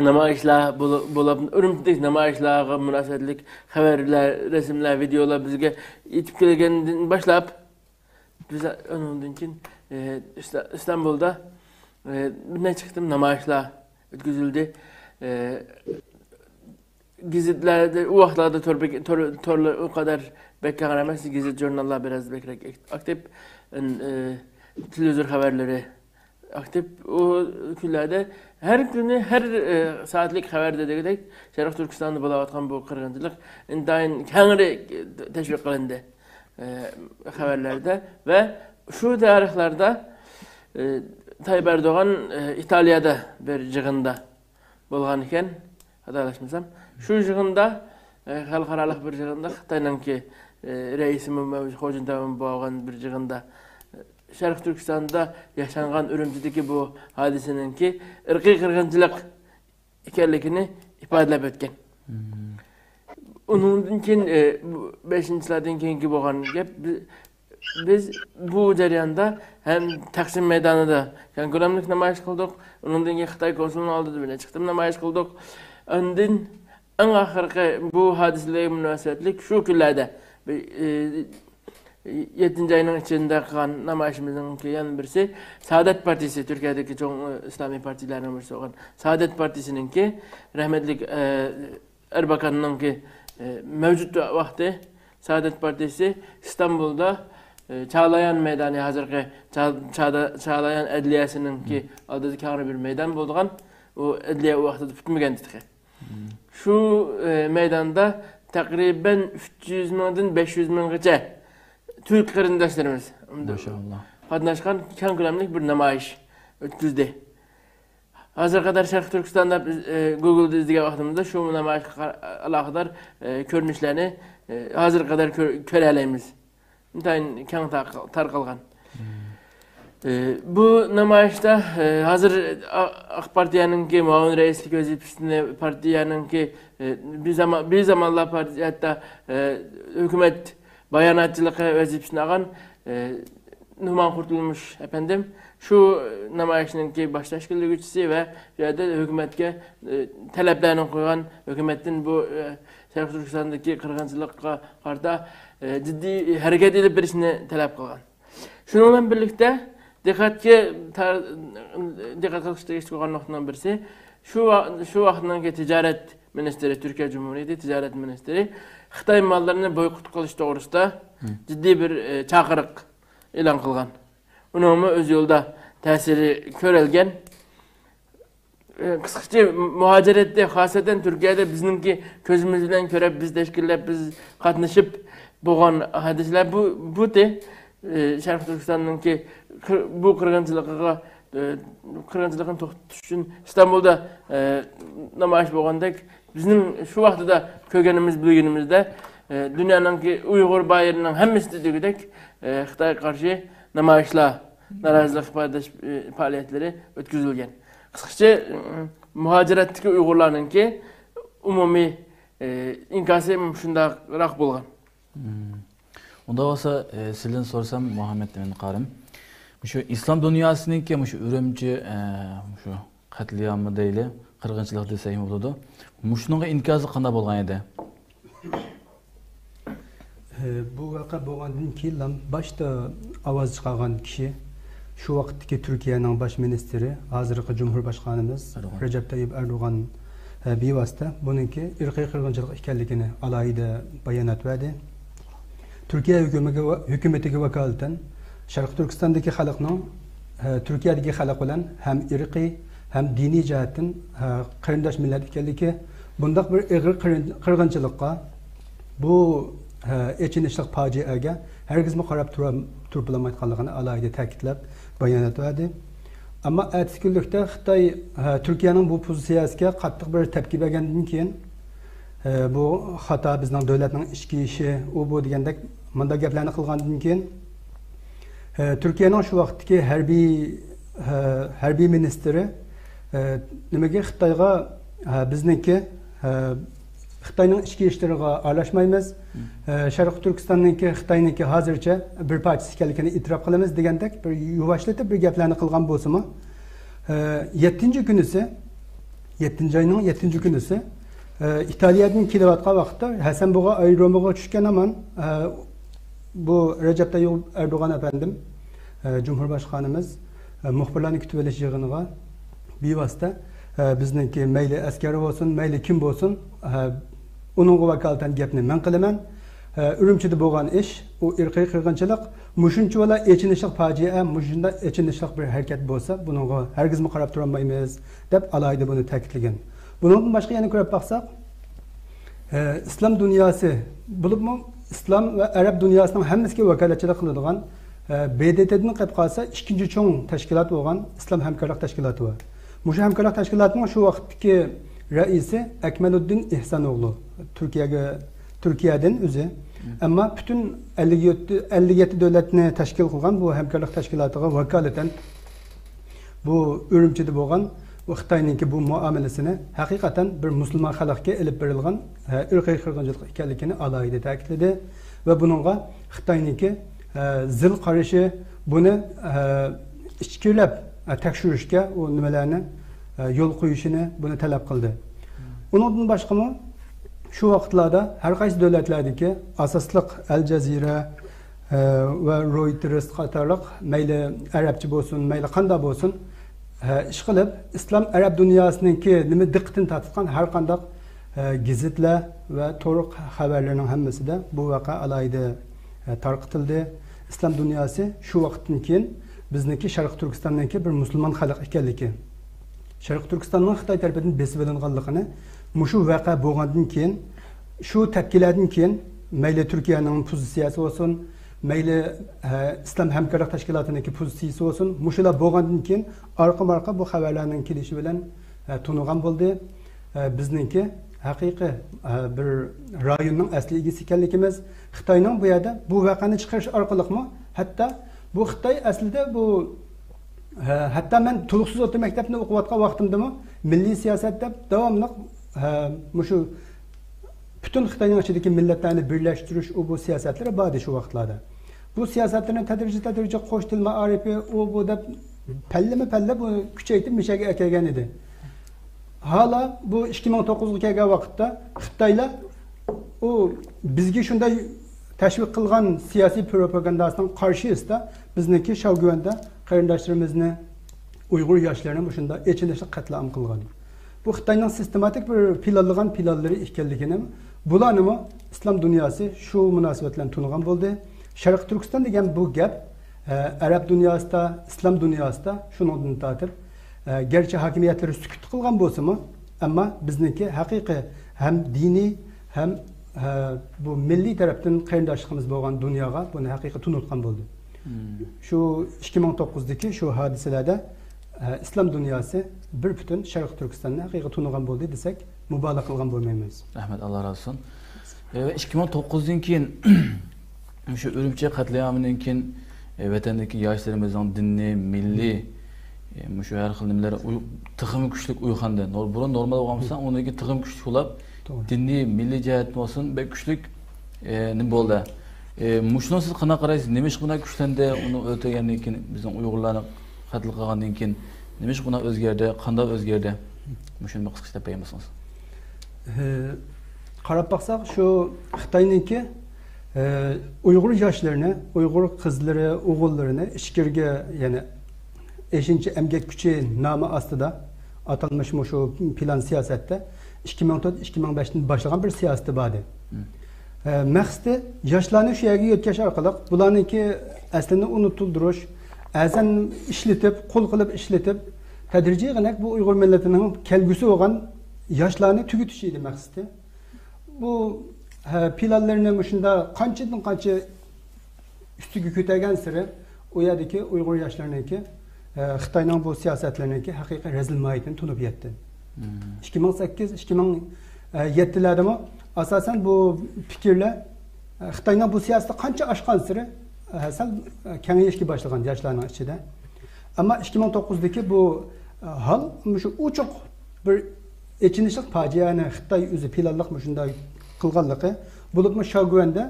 نامايىشلار بولۇ-، بولۇپ، ئۈرۈمچىدىكى نامايىشلارغا مۇناسىۋەتلىك خەۋەرلەر، رەسىملەر، ۋىدېئولار بىزگە يېتىپ كەلگەندىن باشلاپ، بىز ئۇنىڭدىن كېيىن، ئە، ئىستا-، ئىستانبۇلدا، ئە، بىر نەچچە قېتىم نامايىشلار ئۆتكۈزۈلدى. ئە، گېزىتلەردە، ئۇ ۋاقىتلاردا تور بېك-، تور، تورلار ئۇ قەدەر بەك كەڭرى ئەمەس، گېزىت، ژۇرناللار بىراز بەكرەك ئاكتىپ، ئە، تېلېۋىزور خەۋەرلىرى ئاكتىپ. ئۇ كۈنلەردە ھەر كۈنى، ھەر، ئە، سائەتلىك خەۋەردە دېگۈدەك شەرقىي تۈركىستاندا بولۇۋاتقان بۇ قىرغىنچىلىق ئىنتايىن كەڭرى تەشۋىق قىلىندى، ئە، خەۋەرلەردە. ۋە شۇ تارىخلاردا، ئە، تايىپ ئەردوغان، ئە، ئىتالىيەدە بىر يىغىندا بولغان ئىكەن، خاتالاشمىسام. شۇ يىغىندا، ئە، خەلقئارالىق بىر يىغىندا خىتاينىڭكى، ئە، رەئىسىمۇ مەۋجۇت، خۇ جىنتاۋمۇ بولغان بىر يىغىندا، ئە، شەرقىي تۈركىستاندا ياشانغان ئۈرۈمچىدىكى بۇ ھادىسىنىڭكى ئىرقىي قىرغىنچىلىق ئىكەنلىكىنى ئىپادىلەپ ئۆتكەن. مم. ئۇنىڭدىن كېيىن، ئە، بۇ بەشىنچى چىسلادىن كېيىنكى بولغان گەپ، بى-، بىز بۇ جەرياندا ھەم تەقسىم مەيدانىدا كەڭ كۆلەملىك نامايىش قىلدۇق، ئۇنىڭدىن كېيىن خىتاي كونسۇلىنىڭ ئالدىدا بىر نەچچە قېتىم نامايىش قىلدۇق. ئاندىن ئەڭ ئاخىرقى بۇ ھادىسىلەرگە مۇناسىۋەتلىك شۇ كۈنلەردە، بى-، ئى، يەتتىنچى ئاينىڭ ئىچىدە قىلغان نامايىشىمىزنىڭكى يەنە بىرسى سائادەت پارتىيىسى، تۈركىيەدىكى چوڭ، ئى، ئىسلامىي پارتىيىلەرنىڭ بىرسى بولغان سائادەت پارتىيىسىنىڭكى رەھمەتلىك، ئى، ئەرباكاننىڭكى، ئى، مەۋجۇت ۋاقتى سائادەت پارتىيىسى ئىستانبۇلدا، ئى، چاغلايان مەيدانى، ھازىرقى چا-، چادا-، چاغلايان ئەدلىيەسىنىڭكى ئالدىدا كەڭرى بىر مەيدان بولىدىغان، ئۇ ئەدلىيە ئۇ ۋاقتىدا پۈتمىگەنتى تېخى. شۇ، ئى، مەيداندا تەقرىبەن ئۈچ يۈز مىڭدىن بەش يۈز مىڭغىچە تۈرك قېرىنداشلىرىمىز ماشائاللا. قاتناشقان كەڭ كۆلەملىك بىر نامايىش ئۆتكۈزدى. ھازىرغا قەدەر شەرقىي تۈركىستاندا بىز، ئى، گوگلدا ئىزدىگەن ۋاقتىمىزدا شۇ نامايىشقا قار-، ئالاقىدار، ئى، كۆرۈنۈشلەرنى، ئى، ھازىرغا قەدەر كۆر-، كۆرەلەيمىز. ئىنتايىن كەڭ تارق-، تارقالغان. ئى، بۇ نامايىشتا، ئى، ھازىر ئا-، ئاق پارتىيەنىڭكى مۇئاۋىن رەئىسلىك ۋەزىپىسىنى، پارتىيەنىڭكى، ئى، بىر زامان، بىر زامانلار پارتىيە، ھەتتا، ئى، ھۆكۈمەت باياناتچىلىقى ۋەزىپىسىنى ئالغان، ئى، نومان قۇرتۇلمۇش ئەپەندىم شۇ نامايىشنىڭكى باش تەشكىللىگۈچىسى ۋە بۇ يەردە ھۆكۈمەتكە، ئى، تەلەپلەرنى قويغان، ھۆكۈمەتتىن بۇ، ئى، شەرقىي تۈركىستاندىكى قىرغىنچىلىققا قارىتا، ئى، جىددىي ھەرىكەت ئېلىپ بېرىشنى تەلەپ قىلغان. شۇنىڭ بىلەن بىرلىكتە، دىققەتكە تار-، دىققەت قىلىشقا تېگىشلىك بولغان نۇقتىنىڭ بىرسى، شۇ ۋا-، شۇ ۋاقىتنىڭكى تىجارەت مىنىستىرى، تۈركىيە جۇمھۇرىيىتى تىجارەت مىنىستىرى خىتاي ماللىرىنى بويكوت قىلىش توغرىسىدا جىددىي بىر، ئى، چاقىرىق ئېلان قىلغان. ئۇنىڭمۇ ئۆز يولىدا تەسىرى كۆرۈلگەن. ئى، قىسقىچە، مۇھاجىرەتتە، خاسەتەن تۈركىيەدە بىزنىڭكى كۆزىمىز بىلەن كۆرۈپ، بىز تەشكىللەپ، بىز قاتنىشىپ بولغان ھادىسىلەر بۇ، بۇ تى، ئى، شەرقىي تۈركىستاننىڭكى قىر-، بۇ قىرغىنچىلىقىغا، ئى، قىرغىنچىلىقنى توختىتىش ئۈچۈن ئىستانبۇلدا، ئى، نامايىش بولغاندەك، بىزنىڭ شۇ ۋاقتىدا كۆرگىنىمىز، بىلگىنىمىزدە، ئى، دۇنيانىڭكى ئۇيغۇر بايرىنىڭ ھەممىسىدە دېگۈدەك، ئى، خىتايغا قارشى نامايىشلار، نارازىلىق ئىپادىلەش، ئى، پائالىيەتلىرى ئۆتكۈزۈلگەن. قىسقىچە، ئى، مۇھاجىرەتتىكى ئۇيغۇرلارنىڭكى ئومۇمىي، ئى، ئىنكاسى شۇنداقراق بولغان. مم. ئۇنداق بولسا، ئى، سىزدىن سورىسام، مۇھەممەد ئەمىن قارىم، مۇشۇ ئىسلام دۇنياسىنىڭكى مۇشۇ ئۈرۈمچى، ئى، مۇشۇ قەتلىئامى دەيلى، قىرغىنچىلىق دېسەكمۇ بولىدۇ. مۇشۇنىڭغا ئىنكاسى قانداق بولغان ئىدى؟ ئى، بۇ ۋەقە بولغاندىن كېيىنلا باشتا ئاۋاز چىقارغان كىشى شۇ ۋاقىتتىكى تۈركىيەنىڭ باش مىنىستىرى، ھازىرقى جۇمھۇر باشقانىمىز ئەردوغان. رەجەپ تەييىپ ئەردوغان، ئى، بىۋاسىتە بۇنىڭكى ئىرقىي قىرغىنچىلىق ئىكەنلىكىنى ئالاھىدە بايانات بەردى. تۈركىيە ھۆكۈمىتىگە ۋە-، ھۆكۈمىتىگە ۋاكالىتەن شەرقىي تۈركىستاندىكى خەلقنىڭ، ئى، تۈركىيەدىكى خەلق بىلەن ھەم ئىرقىي، ھەم دىنىي جەھەتتىن، ئى، قېرىنداش مىللەت ئىكەنلىكى، بۇنداق بىر ئېغىر قىرىن-، قىرغىنچىلىققا، بۇ، ئى، ئېچىنىشلىق پاجىئەگە ھەرگىزمۇ قاراپ تۇرا-، تۇرۇپ بولالمايدىغانلىقىنى ئالاھىدە تەكىتلەپ بايانات بەردى. ئەمما ئەتىسى كۈنلۈكتە خىتاي، ئى، تۈركىيەنىڭ بۇ پوزىتسىيەسىگە قاتتىق بىر تەپكى بەرگەندىن كېيىن، ئى، بۇ خاتا، بىزنىڭ دۆلەتنىڭ ئىچكى ئىشى، ئۇ بۇ دېگەندەك مۇنداق گەپلەرنى قىلغاندىن كېيىن، ئى، تۈركىيەنىڭ شۇ ۋاقىتتىكى ھەربىي، ئى، ھەربىي مىنىستىرى، ئى، نېمىگە خىتايغا، ئى، بىزنىڭكى، ئى، خىتاينىڭ ئىچكى ئىشلىرىغا ئارىلاشمايمىز. ئى، شەرقىي تۈركىستاننىڭكى، خىتاينىڭكى ھازىرچە بىر پارچىسى ئىكەنلىكىنى ئېتىراپ قىلىمىز دېگەندەك بىر يۇۋاشلىتىپ بىر گەپلەرنى قىلغان بولسىمۇ، ئى، يەتتىنچى كۈنىسى، يەتتىنچى ئاينىڭ يەتتىنچى كۈنىسى، ئى، ئىتالىيەدىن كېلىۋاتقان ۋاقىتتا ھەسەنبۇغا ئايرودرومىغا چۈشكەن ھامان، ئى، بۇ رەجەپ تەييىپ ئەردوغان ئەپەندىم، ئى، جۇمھۇر باشقانىمىز، ئى، مۇخبىرلارنى كۈتۈۋېلىش يىغىنىغا بىۋاسىتە، ئى، بىزنىڭكى مەيلى ئەسكەر بولسۇن، مەيلى كىم بولسۇن، ئى، ئۇنىڭغا ۋاكالىتەن گەپنى مەن قىلىمەن. ئى، ئۈرۈمچىدە بولغان ئىش، ئۇ ئىرقىي قىرغىنچىلىق، مۇشۇنچىۋالا ئېچىنىشلىق پاجىئە، مۇشۇنداق ئېچىنىشلىق بىر ھەرىكەت بولسا، بۇنىڭغا ھەرگىزمۇ قاراپ تۇرالمايمىز، دەپ ئالاھىدە بۇنى تەكىتلىگەن. بۇنىڭدىن باشقا يەنە كۆرۈپ باقساق، ئى، ئىسلام دۇنياسى، بولۇپمۇ ئىسلام ۋە ئەرەب دۇنياسىنىڭ ھەممىسىگە ۋاكالەتچىلىك قىلىدىغان، ئى، بى دې تىدىن قېلىپ قالسا ئىككىنچى چوڭ تەشكىلات بولغان ئىسلام ھەمكارلىق تەشكىلاتى بار. مۇشۇ ھەمكارلىق تەشكىلاتىنىڭ شۇ ۋاقىتتىكى رەئىسى ئەكمەلۇددىن ئېھسانئوغلۇ، تۈركىيەگە، تۈركىيەدىن ئۆزى. ئەمما پۈتۈن ئەللىك يەتتە، ئەللىك يەتتە دۆلەتنى تەشكىل قىلغان بۇ ھەمكارلىق تەشكىلاتىغا ۋاكالىتەن بۇ ئۈرۈمچىدە بولغان بۇ خىتاينىڭكى بۇ مۇئامىلىسىنى ھەقىقەتەن بىر مۇسۇلمان خەلقكە ئېلىپ بېرىلغان، ھە، ئىرقىي قىرغىنچىلىق ئىكەنلىكىنى ئالاھىدە تەكىتلىدى ۋە بۇنىڭغا خىتاينىڭكى، ھە، زىل قارىشى، بۇنى، ھە، ئىچكىرىلەپ، ھە، تەكشۈرۈشكە ئۇ نېمىلەرنى، ھە، يول قويۇشىنى، بۇنى تەلەپ قىلدى. ئۇنىڭدىن باشقىمۇ شۇ ۋاقىتلاردا ھەر قايسى دۆلەتلەردىكى ئاساسلىق ئەل جەزىرە، ئە، ۋە رويتېرس قاتارلىق مەيلى ئەرەبچە بولسۇن، مەيلى قانداق بولسۇن، ئە، ئىشقىلىپ ئىسلام ئەرەب دۇنياسىنىڭكى نېمە دىققىتىنى تارتىدىغان ھەر قانداق، ئە، گېزىتلەر ۋە تور خەۋەرلىرىنىڭ ھەممىسىدە بۇ ۋەقە ئالاھىدە، ئە، تارقىتىلدى. ئىسلام دۇنياسى شۇ ۋاقىتتىن كېيىن بىزنىڭكى شەرقىي تۈركىستاننىڭكى بىر مۇسۇلمان خەلق ئىكەنلىكى، شەرقىي تۈركىستاننىڭ خىتاي تەرىپىدىن بېسىۋېلىنغانلىقىنى مۇشۇ ۋەقە بولغاندىن كېيىن، شۇ تەپكىلەردىن كېيىن، مەيلى تۈركىيەنىڭ پوزىتسىيەسى بولسۇن، مەيلى، ئە، ئىسلام ھەمكارلىق تەشكىلاتىنىڭكى پوزىتسىيىسى بولسۇن، مۇشۇلار بولغاندىن كېيىن ئارقىمۇ ئارقا بۇ خەۋەرلەرنىڭ كېلىشى بىلەن، ئە، تونۇغان بولدى. ئە، بىزنىڭكى ھەقىقىي، ئە، بىر رايوننىڭ ئەسلى ئىگىسى ئىكەنلىكىمىز، خىتاينىڭ بۇ يەردە بۇ ۋەقەنى چىقىرىش ئارقىلىقمۇ، ھەتتا بۇ خىتاي ئەسلىدە بۇ، ھە، ھەتتا مەن تولۇقسىز ئوتتۇرا مەكتەپنى ئوقۇۋاتقان ۋاقتىمدىمۇ مىللىي سىياسەت دەپ داۋاملىق، ھە، مۇشۇ پۈتۈن خىتاينىڭ ئىچىدىكى مىللەتلەرنى بىرلەشتۈرۈش، ئۇ بۇ سىياسەتلىرى بار ئىدى شۇ ۋاقىتلاردا. بۇ سىياسەتلىرىنى تەدرىجىي تەدرىجىي قوش تىل مائارىپى، ئۇ بۇ دەپ پەللىمۇ پەللە بۇ كۈچەيتىپ مىشەگە ئەكەلگەن ئىدى. ھالا بۇ ئىككى مىڭ توققۇزغا كەلگەن ۋاقىتتا خىتايلار ئۇ بىزگە شۇنداق تەشۋىق قىلغان سىياسىي پروپاگانداسىنىڭ قارشىسىدا بىزنىڭكى شاۋگۈەندە قېرىنداشلىرىمىزنى، ئۇيغۇر ياشلىرىنى مۇشۇنداق ئېچىنىشلىق قەتلىئام قىلغان. بۇ خىتاينىڭ سىستېماتىك بىر پىلانلىغان پىلانلىرى ئىكەنلىكىنى بۇلارنىمۇ ئىسلام دۇنياسى شۇ مۇناسىۋەت بىلەن تونۇغان بولدى. شەرقىي تۈركىستان دېگەن بۇ گەپ، ئە، ئەرەب دۇنياسىدا، ئىسلام دۇنياسىدا شۇنىڭدىن تارتىپ، ئە، گەرچە ھاكىمىيەتلىرى سۈكۈت قىلغان بولسىمۇ، ئەمما بىزنىڭكى ھەقىقىي ھەم دىنىي ھەم، ئە، بۇ مىللىي تەرەپتىن قېرىنداشلىقىمىز بولغان دۇنياغا بۇنى ھەقىقىي تونۇتقان بولدى. شۇ ئىككى مىڭ توققۇزدىكى شۇ ھادىسىلەردە، ئە، ئىسلام دۇنياسى بىر پۈتۈن شەرقىي تۈركىستاننى ھەقىقىي تونۇغان بولدى دېسەك، مۇبالىغە قىلغان بولمايمىز. رەھمەت، ئاللا رازى بولسۇن. ئە، ئىككى مىڭ توققۇزدىن كېيىن شۇ ئۈرۈمچى قەتلىئامىدىن كېيىن، ئە، ۋەتەندىكى ياشلىرىمىزنىڭ دىنىي، مىللىي، ئە، مۇشۇ ھەر خىل نېمىلەر ئۇي-، تېخىمۇ كۈچلۈك ئويغاندى. نور-، بۇرۇن نورمال بولغان بولسا، ئۇنىڭدىن كېيىن تېخىمۇ كۈچلۈك بولۇپ، توغرا. دىنىي، مىللىي جەھەتتىن بولسۇن، بەك كۈچلۈك، ئە، نېمە بولدى. ئە، مۇشۇنىڭغا سىز قانداق قارايسىز؟ نېمىشقا بۇنداق كۈچلەندى؟ ئۇنى ئۆلتۈرگەندىن كېيىن، بىزنىڭ ئۇيغۇرلارنى قەتل قىلغاندىن كېيىن، نېمىشقا بۇنداق ئۆزگەردى؟ قانداق ئۆزگەردى؟ مۇشۇنى بىر قىسقىچە دەپ بەرگەن بولسىڭىز. ئە، قاراپ باقساق، شۇ خىتاينىڭكى، ئە، ئۇيغۇر ياشلىرىنى، ئۇيغۇر قىزلىرى، ئوغۇللىرىنى ئىچكىرىگە، يەنى ئېشىنچا ئەمگەك كۈچى نامى ئاستىدا ئاتالمىش مۇشۇ پىلان سىياسەتتە ئىككى مىڭ تۆت، ئىككى مىڭ بەشتىن باشلىغان بىر سىياسىتى بار ئىدى. ئە، مەقسىتى ياشلارنى شۇ يەرگە يۆتكەش ئارقىلىق بۇلارنىڭكى ئەسلىنى ئۇنتۇلدۇرۇش، ئەزەن ئىشلىتىپ، قۇل قىلىپ ئىشلىتىپ، تەدرىجىي غىنەك بۇ ئۇيغۇر مىللىتىنىڭ كەلگۈسى بولغان ياشلارنى تۈگىتىش ئىدى مەقسىتى. بۇ، ھە، پىلانلىرىنى مۇشۇنداق قانچىدىن قانچە ئۈستىگە كۆتەرگەنسېرى ئۇ يەردىكى ئۇيغۇر ياشلىرىنىڭكى، ئە، خىتاينىڭ بۇ سىياسەتلىرىنىڭكى ھەقىقىي رەزىل ماھىيىتىنى تونۇپ يەتتى. ئىككى مىڭ سەككىز، ئىككى مىڭ يەتتىلەردىمۇ ئاساسەن بۇ پىكىرلەر، ئە، خىتاينىڭ بۇ سىياسىتى قانچە ئاشقانسېرى، ئە، سەل، ئە، كېڭىيىشكە باشلىغان ياشلارنىڭ ئىچىدە. ئەمما ئىككى مىڭ توققۇزدىكى بۇ، ئە، ھال مۇشۇ ئوچۇق بىر ئېچىنىشلىق پاجىئەنى خىتاي ئۆزى پىلانلىق مۇشۇنداق قىلغانلىقى، بولۇپمۇ شاگۈەندە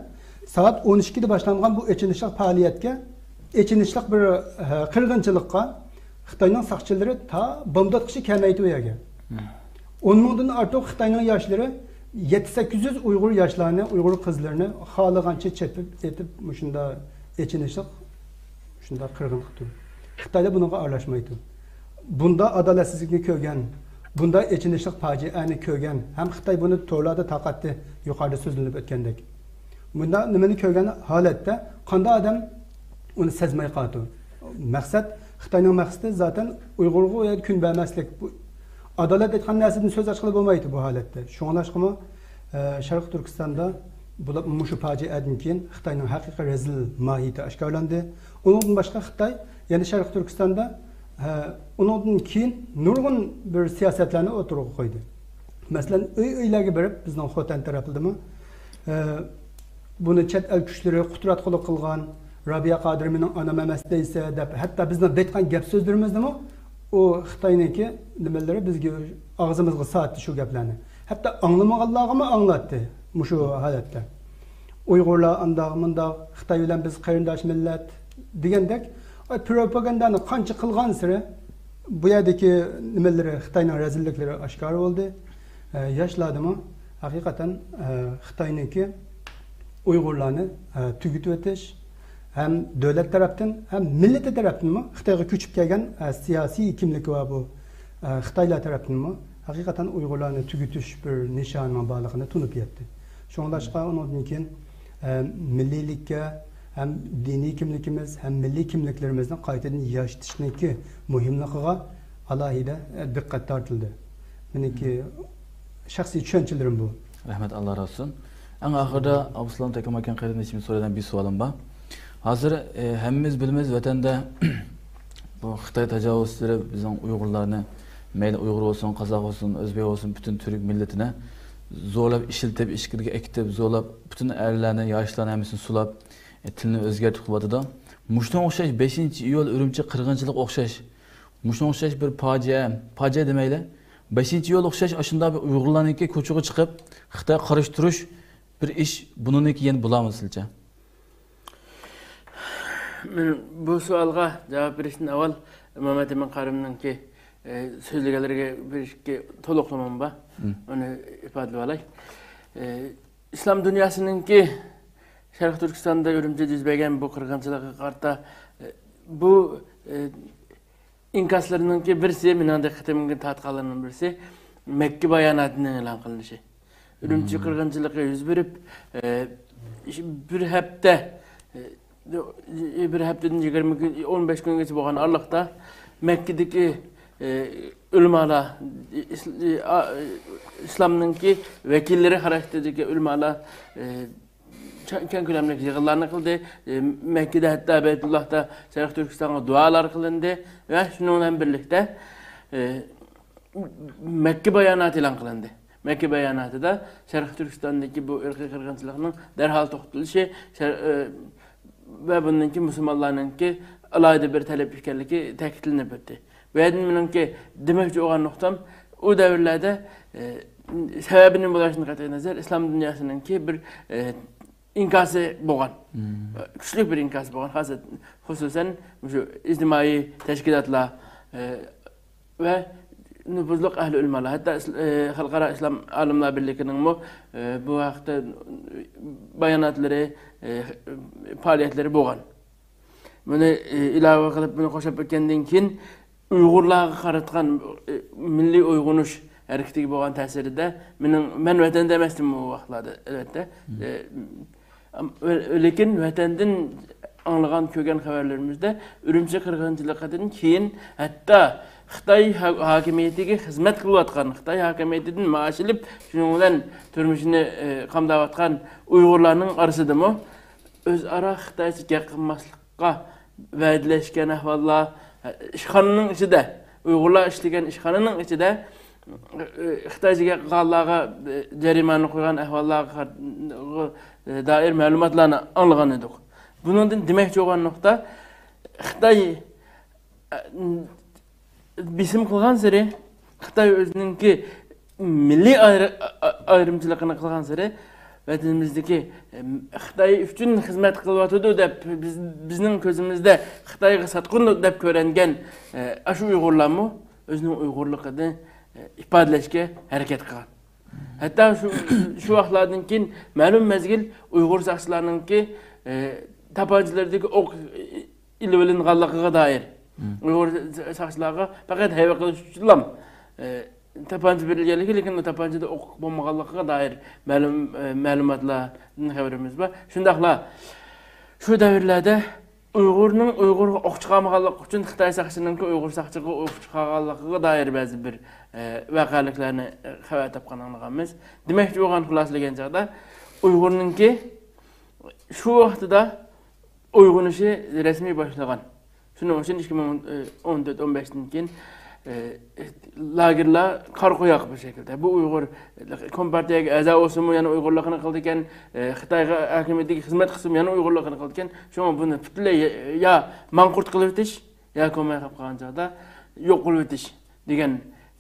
سائەت ئون ئىككىدە باشلانغان بۇ ئېچىنىشلىق پائالىيەتكە، ئېچىنىشلىق بىر، ھە، قىرغىنچىلىققا خىتاينىڭ ساقچىلىرى تا بامداتقىچە كەلمەيتتى ئۇ يەرگە. ئون مىڭدىن ئارتۇق خىتاينىڭ ياشلىرى يەتتە سەككىز يۈز ئۇيغۇر ياشلارنى، ئۇيغۇر قىزلىرىنى خالىغانچە چېپىپ ئېتىپ، مۇشۇنداق ئېچىنىشلىق، شۇنداق قىرغىن قىپتۇ. خىتايلار بۇنىڭغا ئارىلاشمايدۇ. بۇنداق ئادالەتسىزلىكنى كۆرگەن، بۇنداق ئېچىنىشلىق پاجىئەنى كۆرگەن ھەم خىتاي بۇنى تورلاردا تارقاتتى، يۇقىرىدا سۆزلىنىپ ئۆتكەندەك. بۇنداق نېمىنى كۆرگەن ھالەتتە قانداق ئادەم ئۇنى سەزمەي قالىدۇ؟ مەقسەت، خىتاينىڭ مەقسىتى زاتەن ئۇيغۇرغا ئۇ يەردە كۈن بەرمەسلىك. بۇ ئادالەت ئېيتقان نەرسىدىن سۆز ئاچقىلى بولمايدۇ بۇ ھالەتتە. شۇڭلاشقىمۇ، ئە، شەرقىي تۈركىستاندا بولۇپ مۇشۇ پاجىئەدىن كېيىن خىتاينىڭ ھەقىقىي رەزىل ماھىيىتى ئاشكارىلاندى. ئۇنىڭدىن باشقا خىتاي يەنە شەرقىي تۈركىستاندا، ئە، ئۇنىڭدىن كېيىن نۇرغۇن بىر سىياسەتلەرنى ئوتتۇرىغا قويدى. مەسىلەن، ئۆي-ئۆيلەرگە بېرىپ، بىزنىڭ خوتەن تەرەپلىرىمۇ، ئە، بۇنى چەت ئەل كۈچلىرى قۇتراتقۇلۇق قىلغان، رابىيە قادىر مېنىڭ ئانام ئەمەس دەيسە دەپ، ھەتتا بىزنىڭ دەيدىغان گەپ سۆزلىرىمىزنىمۇ ئۇ خىتاينىڭكى نېمىلىرى بىزگە ئاغزىمىزغا ساتتى شۇ گەپلەرنى. ھەتتا ئاڭلىمىغانلارغىمۇ ئاڭلاتتى مۇشۇ ھالەتتە. ئۇيغۇرلار ئانداق، مۇنداق، خىتاي بىلەن بىز قېرىنداش مىللەت دېگەندەك، ئاي، پروپاگاندانى قانچە قىلغانسېرى بۇ يەردىكى نېمىلىرى، خىتاينىڭ رەزىللىكلىرى ئاشكارا بولدى. ئە، ياشلاردىمۇ ھەقىقەتەن، ئە، خىتاينىڭكى ئۇيغۇرلارنى، ئە، تۈگىتىۋېتىش ھەم دۆلەت تەرەپتىن، ھەم مىللىتى تەرەپتىنمۇ خىتايغا كۆچۈپ كەلگەن، ئە، سىياسىي كىملىكى بار بۇ، ئە، خىتايلار تەرەپتىنمۇ ھەقىقەتەن ئۇيغۇرلارنى تۈگىتىش بىر نىشانىنىڭ بارلىقىنى تونۇپ يەتتى. شۇڭلاشقا ئۇنىڭدىن كېيىن، ئە، مىللىيلىككە ھەم دىنىي كىملىكىمىز ھەم مىللىي كىملىكلىرىمىزنى قايتىدىن ياشىتىشنىڭكى مۇھىملىقىغا ئالاھىدە، ئە، دىققەت تارتىلدى. مېنىڭكى شەخسىي چۈشەنچىلىرىم بۇ. رەھمەت، ئاللا رازى بولسۇن. ئەڭ ئاخىرىدا ئابدۇسالام تەكىماكان قېرىندىشىمىز سورايدىغان بىر سوئالىم بار. ھازىر، ئە، ھەممىمىز بىلىمىز، ۋەتەندە بۇ خىتاي تاجاۋۇزچىلىرى بىزنىڭ ئۇيغۇرلارنى، مەيلى ئۇيغۇر بولسۇن، قازاق بولسۇن، ئۆزبېك بولسۇن، پۈتۈن تۈرك مىللىتىنى زورلاپ ئىشلىتىپ، ئىچكىرىگە ئەكېتىپ، زورلاپ پۈتۈن ئەرلەرنى، ياشلارنى ھەممىسىنى سولاپ، ئە، تىلنى ئۆزگەرتىپ قىلىۋاتىدۇ. مۇشۇنىڭغا ئوخشاش بەشىنچى ئىيۇل ئۈرۈمچى قىرغىنچىلىقى ئوخشاش، مۇشۇنىڭغا ئوخشاش بىر پاجىئە، پاجىئە دېمەيلى، بەشىنچى ئىيۇل ئوخشاش ئاشۇنداق بىر ئۇيغۇرلارنىڭكى كوچىغا چىقىپ، خىتايغا قارشى تۇرۇش بىر ئىش، بۇنىڭدىن كېيىن بولامدۇ سىلچە؟ مەن بۇ سوئالغا جاۋاب بېرىشتىن ئاۋۋال مەمەت ئەمىن قارىمنىڭكى، ئە، سۆزلىگەنلىرىگە بىر ئىككى تولۇقلىمام بار. ئۇنى ئىپادىلىۋالاي. ئە، ئىسلام دۇنياسىنىڭكى شەرقىي تۈركىستاندا ئۈرۈمچىدە يۈز بەرگەن بۇ قىرغىنچىلىقىغا قارىتا، ئە، بۇ، ئە، ئىنكاسلىرىنىڭكى بىرسى، مېنىڭ دىققىتىمگە تارتقانلىرىنىڭ بىرسى، مەككە باياناتىنىڭ ئېلان قىلىنىشى. ئۈرۈمچى قىرغىنچىلىقى يۈز بېرىپ، ئە، بىر ھەپتە، ئە، بىر ھەپتىدىن يىگىرمە كۈن، ئون بەش كۈنگىچە بولغان ئارىلىقتا مەككىدىكى، ئە، ئۆلىمالار، ئىس-، ئا-، ئىسلامنىڭكى ۋەكىللىرى خاراكتېرىدىكى ئۆلىمالار، ئە، چا-، كەڭ كۆلەملىك يىغىنلارنى قىلدى. ئە، مەككىدە ھەتتا بەيتۇللاھتا شەرقىي تۈركىستانغا دۇئالار قىلىندى ۋە شۇنىڭ بىلەن بىرلىكتە، ئە، مەككە باياناتى ئېلان قىلىندى. مەككە باياناتىدا شەرقىي تۈركىستاندىكى بۇ ئىرقىي قىرغىنچىلىقنىڭ دەرھال توختىتىلىشى، شەر-، ئە، ۋە بۇندىن كېيىن مۇسۇلمانلارنىڭكى ئالاھىدە بىر تەلەپ ئىكەنلىكى تەكىتلىنىپ ئۆتتى. بۇ يەردىن مېنىڭكى دېمەكچى بولغان نۇقتام، ئۇ دەۋرلەردە، ئە، سەۋەبى نېمە بولۇشىدىن قەتئىينەزەر، ئىسلام دۇنياسىنىڭكى بىر، ئە، ئىنكاسى بولغان. كۈچلۈك بىر ئىنكاسى بولغان. خاسەت-، خۇسۇسەن، مۇشۇ ئىجتىمائىي تەشكىلاتلار، ئە، ۋە نوپۇزلۇق ئەھلى ئۆلىمالار، ھەتتا ئىس-، ئە، خەلقئارا ئىسلام ئالىملار بىرلىكىنىڭمۇ، ئە، بۇ ھەقتە باياناتلىرى، ئە، پائالىيەتلىرى بولغان. بۇنى، ئى، ئىلاۋە قىلىپ، بۇنى قوشۇپ ئۆتكەندىن كېيىن، ئۇيغۇرلارغا قاراتقان، ئى، مىللىي ئويغىنىش ھەرىكىتىگە بولغان تەسىرىدە، مېنىڭ، مەن ۋەتەندە ئەمەستىم ئۇ ۋاقىتلاردا، ئەلۋەتتە. ئى، ئەم-، لېكىن ۋەتەندىن ئاڭلىغان، كۆرگەن خەۋەرلىرىمىزدە ئۈرۈمچى قىرغىنچىلىقىدىن كېيىن ھەتتا خىتاي ھا-، ھاكىمىيىتىگە خىزمەت قىلىۋاتقان، خىتاي ھاكىمىيىتىدىن مائاش ئېلىپ، شۇنىڭ بىلەن تۇرمۇشىنى، ئى، قامداۋاتقان ئۇيغۇرلارنىڭ ئارىسىدىمۇ ئۆزئارا خىتايچە گەپ قىلماسلىققا ۋەدىلەشكەن ئەھۋاللار، ئىشخانىنىڭ ئىچىدە، ئۇيغۇرلار ئىشلىگەن ئىشخانىنىڭ ئىچىدە، خىتايچە گەپ قىلغانلارغا جەرىمانە قويغان ئەھۋاللارغا دائىر مەلۇماتلارنى ئاڭلىغان ئىدۇق. بۇنىڭدىن دېمەكچى بولغان نۇقتا، خىتاي بېسىم قىلغانسېرى، خىتاي ئۆزىنىڭكى مىللىي ئايرى-، ئا-، ئا-، ئايرىمچىلىقىنى قىلغانسېرى، ۋەتىنىمىزدىكى، ئەم، خىتاي ئۈچۈن خىزمەت قىلىۋاتىدۇ دەپ، بىز، بىزنىڭ كۆزىمىزدە خىتايغا ساتقۇن دەپ كۆرۈنگەن، ئە، ئاشۇ ئۇيغۇرلارمۇ ئۆزىنىڭ ئۇيغۇرلۇقىنى، ئە، ئىپادىلەشكە ھەرىكەت قىلغان. ھەتتا شۇ، شۇ ۋاقىتلاردىن كېيىن مەلۇم مەزگىل ئۇيغۇر ساقچىلارنىڭكى، ئە، تاپانچىلىرىدىكى ئوق ئېلىۋېلىنغانلىقىغا دائىر، ئۇيغۇر ساقچىلارغا پەقەت ھەيۋە قىلىش ئۈچۈنلا، ئە، تاپانچا بېرىلگەنلىكى، لېكىن ئۇ تاپانچىدا ئوق بولمىغانلىقىغا دائىر مەلۇم، ئە، مەلۇماتلاردىن خەۋىرىمىز بار. شۇنداقلا شۇ دەۋرلەردە ئۇيغۇرنىڭ ئۇيغۇرغا ئوق چىقارمىغانلىقى ئۈچۈن خىتاي ساقچىسىنىڭكى ئۇيغۇر ساقچىغا ئوق چىقارغانلىقىغا دائىر بەزى بىر، ئە، ۋەقەلىكلەرنى، ئە، خەۋەر تاپقان، ئاڭلىغانمىز. دېمەكچى بولغان، خۇلاسىلىگەن چاغدا ئۇيغۇرنىڭكى شۇ ۋاقتىدا ئويغىنىشى رەسمىي باشلىغان. شۇنىڭ ئۈچۈن ئىككى مىڭ ئون تۆت، ئون بەشتىن كېيىن، ئى، لاگېرلار قارا قوياق بىر شەكىلدە. بۇ ئۇيغۇر كومپارتىيەگە ئەزا بولسىمۇ، يەنە ئۇيغۇرلۇقىنى قىلىدىكەن، ئى، خىتايغا ھاكىمىيىتىگە خىزمەت قىلسىمۇ، يەنە ئۇيغۇرلۇقىنى قىلىدىكەن. شۇڭا بۇنى پۈتۈنلەي يا، يا ماڭقۇرت قىلىۋېتىش، يا كوماي قاپقان چاغدا يوق قىلىۋېتىش دېگەن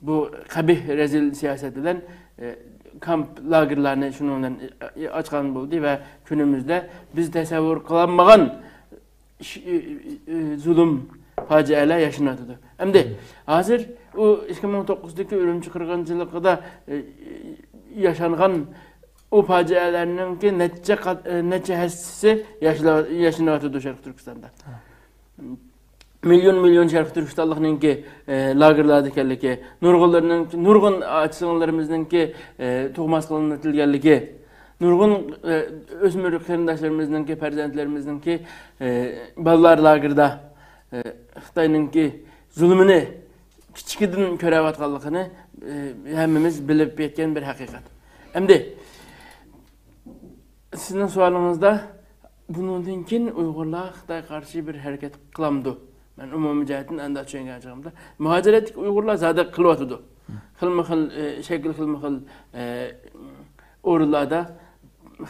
بۇ قەبىھ، رەزىل سىياسەت بىلەن، ئى، كامپ، لاگېرلارنى شۇنىڭ بىلەن، ئى، ئاچقان بولدى ۋە كۈنىمىزدە بىز تەسەۋۋۇر قىلالمىغان ئىش-، ئى، ئى، ئى، زۇلۇم، پاجىئەلەر ياشىنىۋاتىدۇ. ئەمدى ھازىر ئۇ ئىككى مىڭ توققۇزدىكى ئۈرۈمچى قىرغىنچىلىقىدا، ئى، ياشانغان ئۇ پاجىئەلەرنىڭكى نەچچە قات-، ئى، نەچچە ھەسسىسى ياشىلا-، ياشىنىۋاتىدۇ شەرقىي تۈركىستاندا. مىليون، مىليون شەرقىي تۈركىستانلىقنىڭكى، ئى، لاگېرلاردا ئىكەنلىكى، نۇرغۇنلىرىنىڭ، نۇرغۇن ئاچا-سىڭىللىرىمىزنىڭكى، ئى، تۇغماس قىلىنىۋېتىلگەنلىكى، نۇرغۇن، ئى، ئۆسمۈر قېرىنداشلىرىمىزنىڭكى، پەرزەنتلىرىمىزنىڭكى، ئى، بالىلار لاگېرىدا، ئى، خىتاينىڭكى زۇلۇمىنى كىچىكىدىن كۆرۈۋاتقانلىقىنى، ئى، ھەممىمىز بىلىپ يەتكەن بىر ھەقىقەت. ئەمدى سىزنىڭ سوئالىڭىزدا، بۇنىڭدىن كېيىن ئۇيغۇرلار خىتايغا قارشى بىر ھەرىكەت قىلامدۇ؟ مەن ئومۇمىي جەھەتتىن ئەندىزە چۈشەنگەن چېغىمدا، مۇھاجىرەتتىكى ئۇيغۇرلار زادى قىلىۋاتىدۇ. خىلمۇ خىل، ئى، شەكىل، خىلمۇ خىل، ئى، ئورۇنلاردا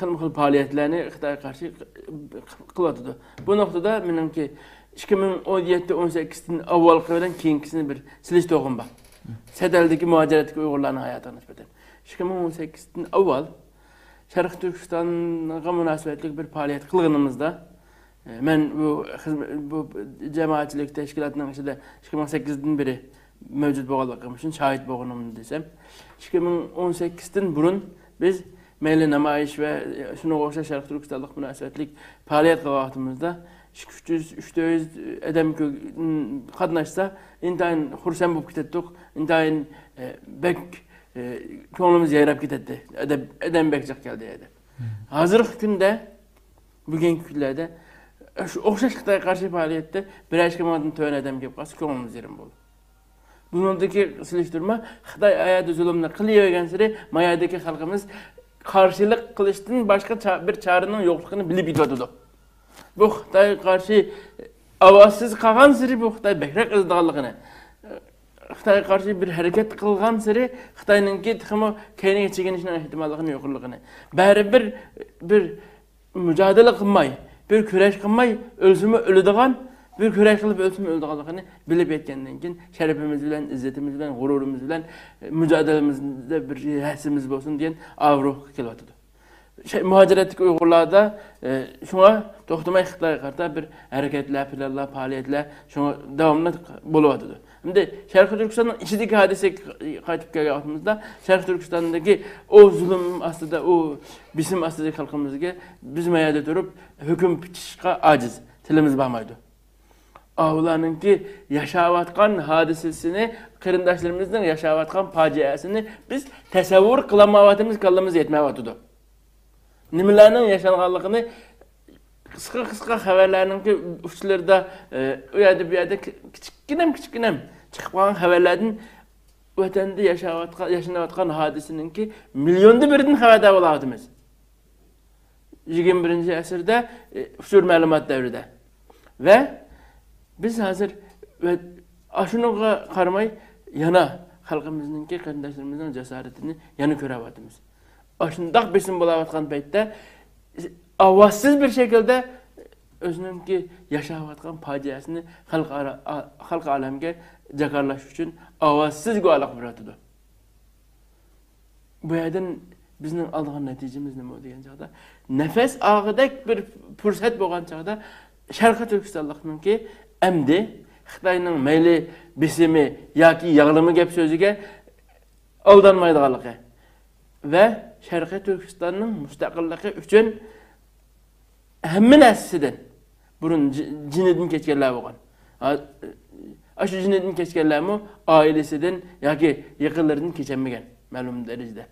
خىلمۇ خىل پائالىيەتلەرنى خىتايغا قارشى قىلىۋاتىدۇ. بۇ نۇقتىدا مېنىڭكى ئىككى مىڭ ئون يەتتە، ئون سەككىزدىن ئاۋۋالقى بىلەن كېيىنكىسىنى بىر سېلىشتۇرغۇم بار. چەت ئەلدىكى مۇھاجىرەتتىكى ئۇيغۇرلارنىڭ ھاياتىغا نىسبەتەن. ئىككى مىڭ ئون سەككىزدىن ئاۋۋال شەرقىي تۈركىستانغا مۇناسىۋەتلىك بىر پائالىيەت قىلغىنىمىزدا، مەن بۇ خىزمەت، بۇ جامائەتچىلىك تەشكىلاتنىڭ ئىچىدە ئىككى مىڭ سەككىزدىن بېرى مەۋجۇت بولغانلىقىم ئۈچۈن شاھىت بولغىنىمنى دېسەم، ئىككى مىڭ ئون سەككىزدىن بۇرۇن بىز مەيلى نامايىش ۋە شۇنىڭغا ئوخشاش شەرقىي تۈركىستانلىق مۇناسىۋەتلىك پائالىيەت قىلىۋاتقىنىمىزدا، ئىككى يۈز، ئۈچ يۈز، تۆت يۈز ئادەم كۆ-، قاتناشسا، ئىنتايىن خۇرسەن بولۇپ كېتەتتۇق، ئىنتايىن، ئە، بەك، ئە، كۆڭلىمىز يايراپ كېتەتتى. ئادەم، ئادەم بەك جىق كەلدى ئادەم. ھازىرقى كۈندە، بۈگۈنكى كۈنلەردە شۇ ئوخشاش خىتايغا قارشى پائالىيەتتە بىرەر ئىككى مىڭدىن تۆۋەن ئادەم كېلىپ قالسا، كۆڭلىمىز يېرىم بولىدۇ. بۇنىڭدىكى سېلىشتۇرما، خىتاي ئايەردە زۇلۇمنى قىلىۋەرگەنسېرى، مايەردىكى خەلقىمىز قارشىلىق قىلىشتىن باشقا چا-، بىر چارىنىڭ يوقلۇقىنى بىلىپ يېتىۋاتىدۇ. بۇ خىتايغا قارشى ئاۋازسىز قالغانسېرى بۇ خىتاي بەكرەك ئېزىدىغانلىقىنى، خىتايغا قارشى بىر ھەرىكەت قىلغانسېرى خىتاينىڭكى تېخىمۇ كەينىگە چېكىنىشىنىڭ ئېھتىماللىقىنىڭ يۇقىرىلىقىنى، بەرىبىر بىر مۇجادىلە قىلماي، بىر كۈرەش قىلماي ئۆلسىمۇ ئۆلىدىغان، بىر كۈرەش قىلىپ ئۆلسىمۇ ئۆلىدىغانلىقىنى بىلىپ يەتكەندىن كېيىن، شەرىپىمىز بىلەن، ئىززىتىمىز بىلەن، غۇرۇرىمىز بىلەن، مۇجادىلىمىزدە بىر ھەسسىمىز بولسۇن دېگەن ئاۋۇ روھقا كېلىۋاتىدۇ. شەي-، مۇھاجىرەتتىكى ئۇيغۇرلاردا، ئە، شۇڭا توختىماي خىتايغا قارىتا بىر ھەرىكەتلەر، پىلانلار، پائالىيەتلەر شۇڭا داۋاملىق بولۇۋاتىدۇ. ئەمدى شەرقىي تۈركىستاننىڭ ئىچىدىكى ھادىسىگە قايتىپ كەلگەن ۋاقتىمىزدا، شەرقىي تۈركىستاندىكى ئۇ زۇلۇم ئاستىدا، ئۇ بېسىم ئاستىدىكى خەلقىمىزگە بىز ما يەردە تۇرۇپ ھۆكۈم پىچىشقا ئاجىز، تىلىمىز بارمايدۇ. ئاۋۇلارنىڭكى ياشاۋاتقان ھادىسىسىنى، قېرىنداشلىرىمىزنىڭ ياشاۋاتقان پاجىئەسىنى بىز تەسەۋۋۇر قىلالمايۋاتىمىز، كاللىمىز يەتمەيۋاتىدۇ. نېمىلەرنىڭ ياشانغانلىقىنى قىسقا، قىسقا خەۋەرلەرنىڭكى ئۇچلىرىدا، ئە، ئۇ يەردە، بۇ يەردە كىچىككىنەم، كىچىككىنەم چىقىپ قالغان خەۋەرلەردىن ۋەتەندە ياشاۋاتقان، ياشىنىۋاتقان ھادىسىنىڭكى مىليوندا بىرىدىن خەۋەردار بولاۋاتىمىز. يىگىرمە بىرىنچى ئەسىردە، ئە، ئۇچۇر مەلۇمات دەۋرىدە. ۋە بىز ھازىر ۋە ئاشۇنىڭغا قارىماي يەنە خەلقىمىزنىڭكى، قېرىنداشلىرىمىزنىڭ جاسارىتىنى يەنە كۆرۈۋاتىمىز. ئاشۇنداق بېسىم بولاۋاتقان پەيتتە ئاۋازسىز بىر شەكىلدە ئۆزىنىڭكى ياشاۋاتقان پاجىئەسىنى خەلقئارا، خەلقى ئالەمگە جاكارلاش ئۈچۈن ئاۋازسىز گۇۋاھلىق بېرىۋاتىدۇ. بۇ يەردىن بىزنىڭ ئالىدىغان نەتىجىمىز نېمە دېگەن چاغدا، نەپەس ئالغۇدەك بىر پۇرسەت بولغان چاغدا، شەرقىي تۈركىستانلىقنىڭكى ئەمدى خىتاينىڭ مەيلى بېسىمى ياكى ياغلىما گەپ سۆزىگە ئالدانمايدىغانلىقى ۋە شەرقىي تۈركىستاننىڭ مۇستەقىللىقى ئۈچۈن ھەممە نەرسىسىدىن بۇرۇن جى-، جېنىدىن كەچكەنلەر بولغان. ھا-، ئاشۇ جېنىدىن كەچكەنلەرمۇ ئائىلىسىدىن ياكى يېقىنلىرىدىن كېچەلمىگەن مەلۇم دەرىجىدە.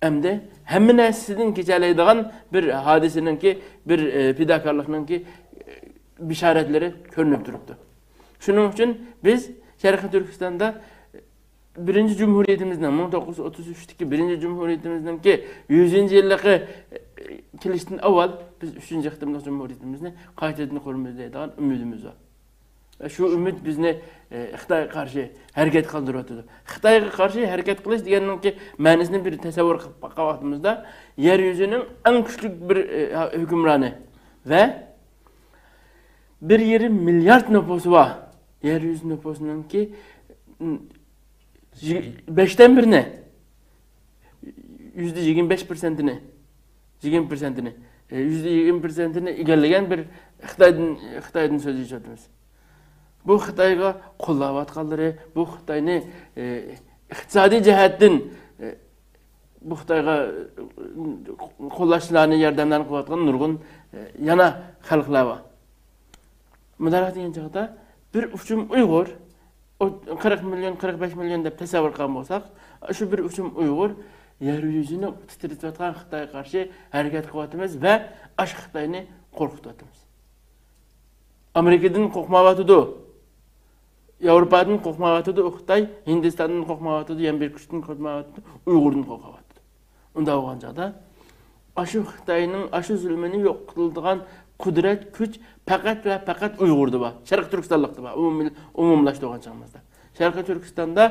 ئەمدى ھەممە نەرسىسىدىن كېچەلەيدىغان بىر ھادىسىنىڭكى، بىر، ئە، پىداكارلىقنىڭكى، ئە، بېشارەتلىرى كۆرۈنۈپ تۇرۇپتۇ. شۇنىڭ ئۈچۈن بىز شەرقىي تۈركىستاندا بىرىنچى جۇمھۇرىيىتىمىزنىڭ، مىڭ توققۇز يۈز ئوتتۇز ئۈچتىكى بىرىنچى جۇمھۇرىيىتىمىزنىڭكى يۈزىنچى يىللىقى، ئە، كېلىشتىن ئاۋۋال بىز ئۈچىنچى قېتىملىق جۇمھۇرىيىتىمىزنى قايتىدىن قۇرىمىز دەيدىغان ئۈمىدىمىز بار. ۋە شۇ ئۈمىد بىزنى، ئە، خىتايغا قارشى ھەرىكەت قىلدۇرۇۋاتىدۇ. خىتايغا قارشى ھەرىكەت قىلىش دېگەننىڭكى مەنىسىنى بىر تەسەۋۋۇر قىلىپ باققان ۋاقتىمىزدا، يەر يۈزىنىڭ ئەڭ كۈچلۈك بىر، ئە، ھۆكۈمرانى ۋە بىر يېرىم مىليارد نوپۇسى بار يەر يۈزى نوپۇسىنىڭكى، م، يىگ-، بەشتىن بىرىنى، يۈزدە يىگىرمە بەش پىرسەنتىنى، يىگىرمە پىرسەنتىنى، ئە، يۈزدە يىگىرمە پىرسەنتىنى ئىگىلىگەن بىر خىتايدىن، خىتايدىن سۆزلىشىۋاتىمىز. بۇ خىتايغا قوللاۋاتقانلىرى، بۇ خىتاينى، ئە، ئىقتىسادىي جەھەتتىن، ئە، بۇ خىتايغا، ئە، قوللاشلارنى، ياردەملەرنى قىلىۋاتقان نۇرغۇن، ئە، يەنە خەلقلەر بار. مۇنداق دېگەن چاغدا، بىر ئۇچۇم ئۇيغۇر، ئو-، قىرىق مىليون، قىرىق بەش مىليون دەپ تەسەۋۋۇر قىلغان بولساق، شۇ بىر ئۇچۇم ئۇيغۇر يەر يۈزىنى تىترىتىۋاتقان خىتايغا قارشى ھەرىكەت قىلىۋاتىمىز ۋە ئاشۇ خىتاينى قورقۇتۇۋاتىمىز. ئامېرىكىدىن قورقمايۋاتىدۇ، ياۋروپادىن قورقمايۋاتىدۇ، خىتاي ھىندىستاندىن قورقمايۋاتىدۇ، يەنە بىر كۈچتىن قورقمايۋاتىدۇ، ئۇيغۇردىن قورقۇۋاتىدۇ. ئۇنداق بولغان چاغدا، ئاشۇ خىتاينىڭ ئاشۇ زۇلمىنى يوق قىلىدىغان قۇدرەت، كۈچ پەقەت ۋە پەقەت ئۇيغۇردا بار، شەرقىي تۈركىستانلىقتا بار، ئومۇمىي-، ئومۇملاشتۇرغان چاغىمىزدا. شەرقىي تۈركىستاندا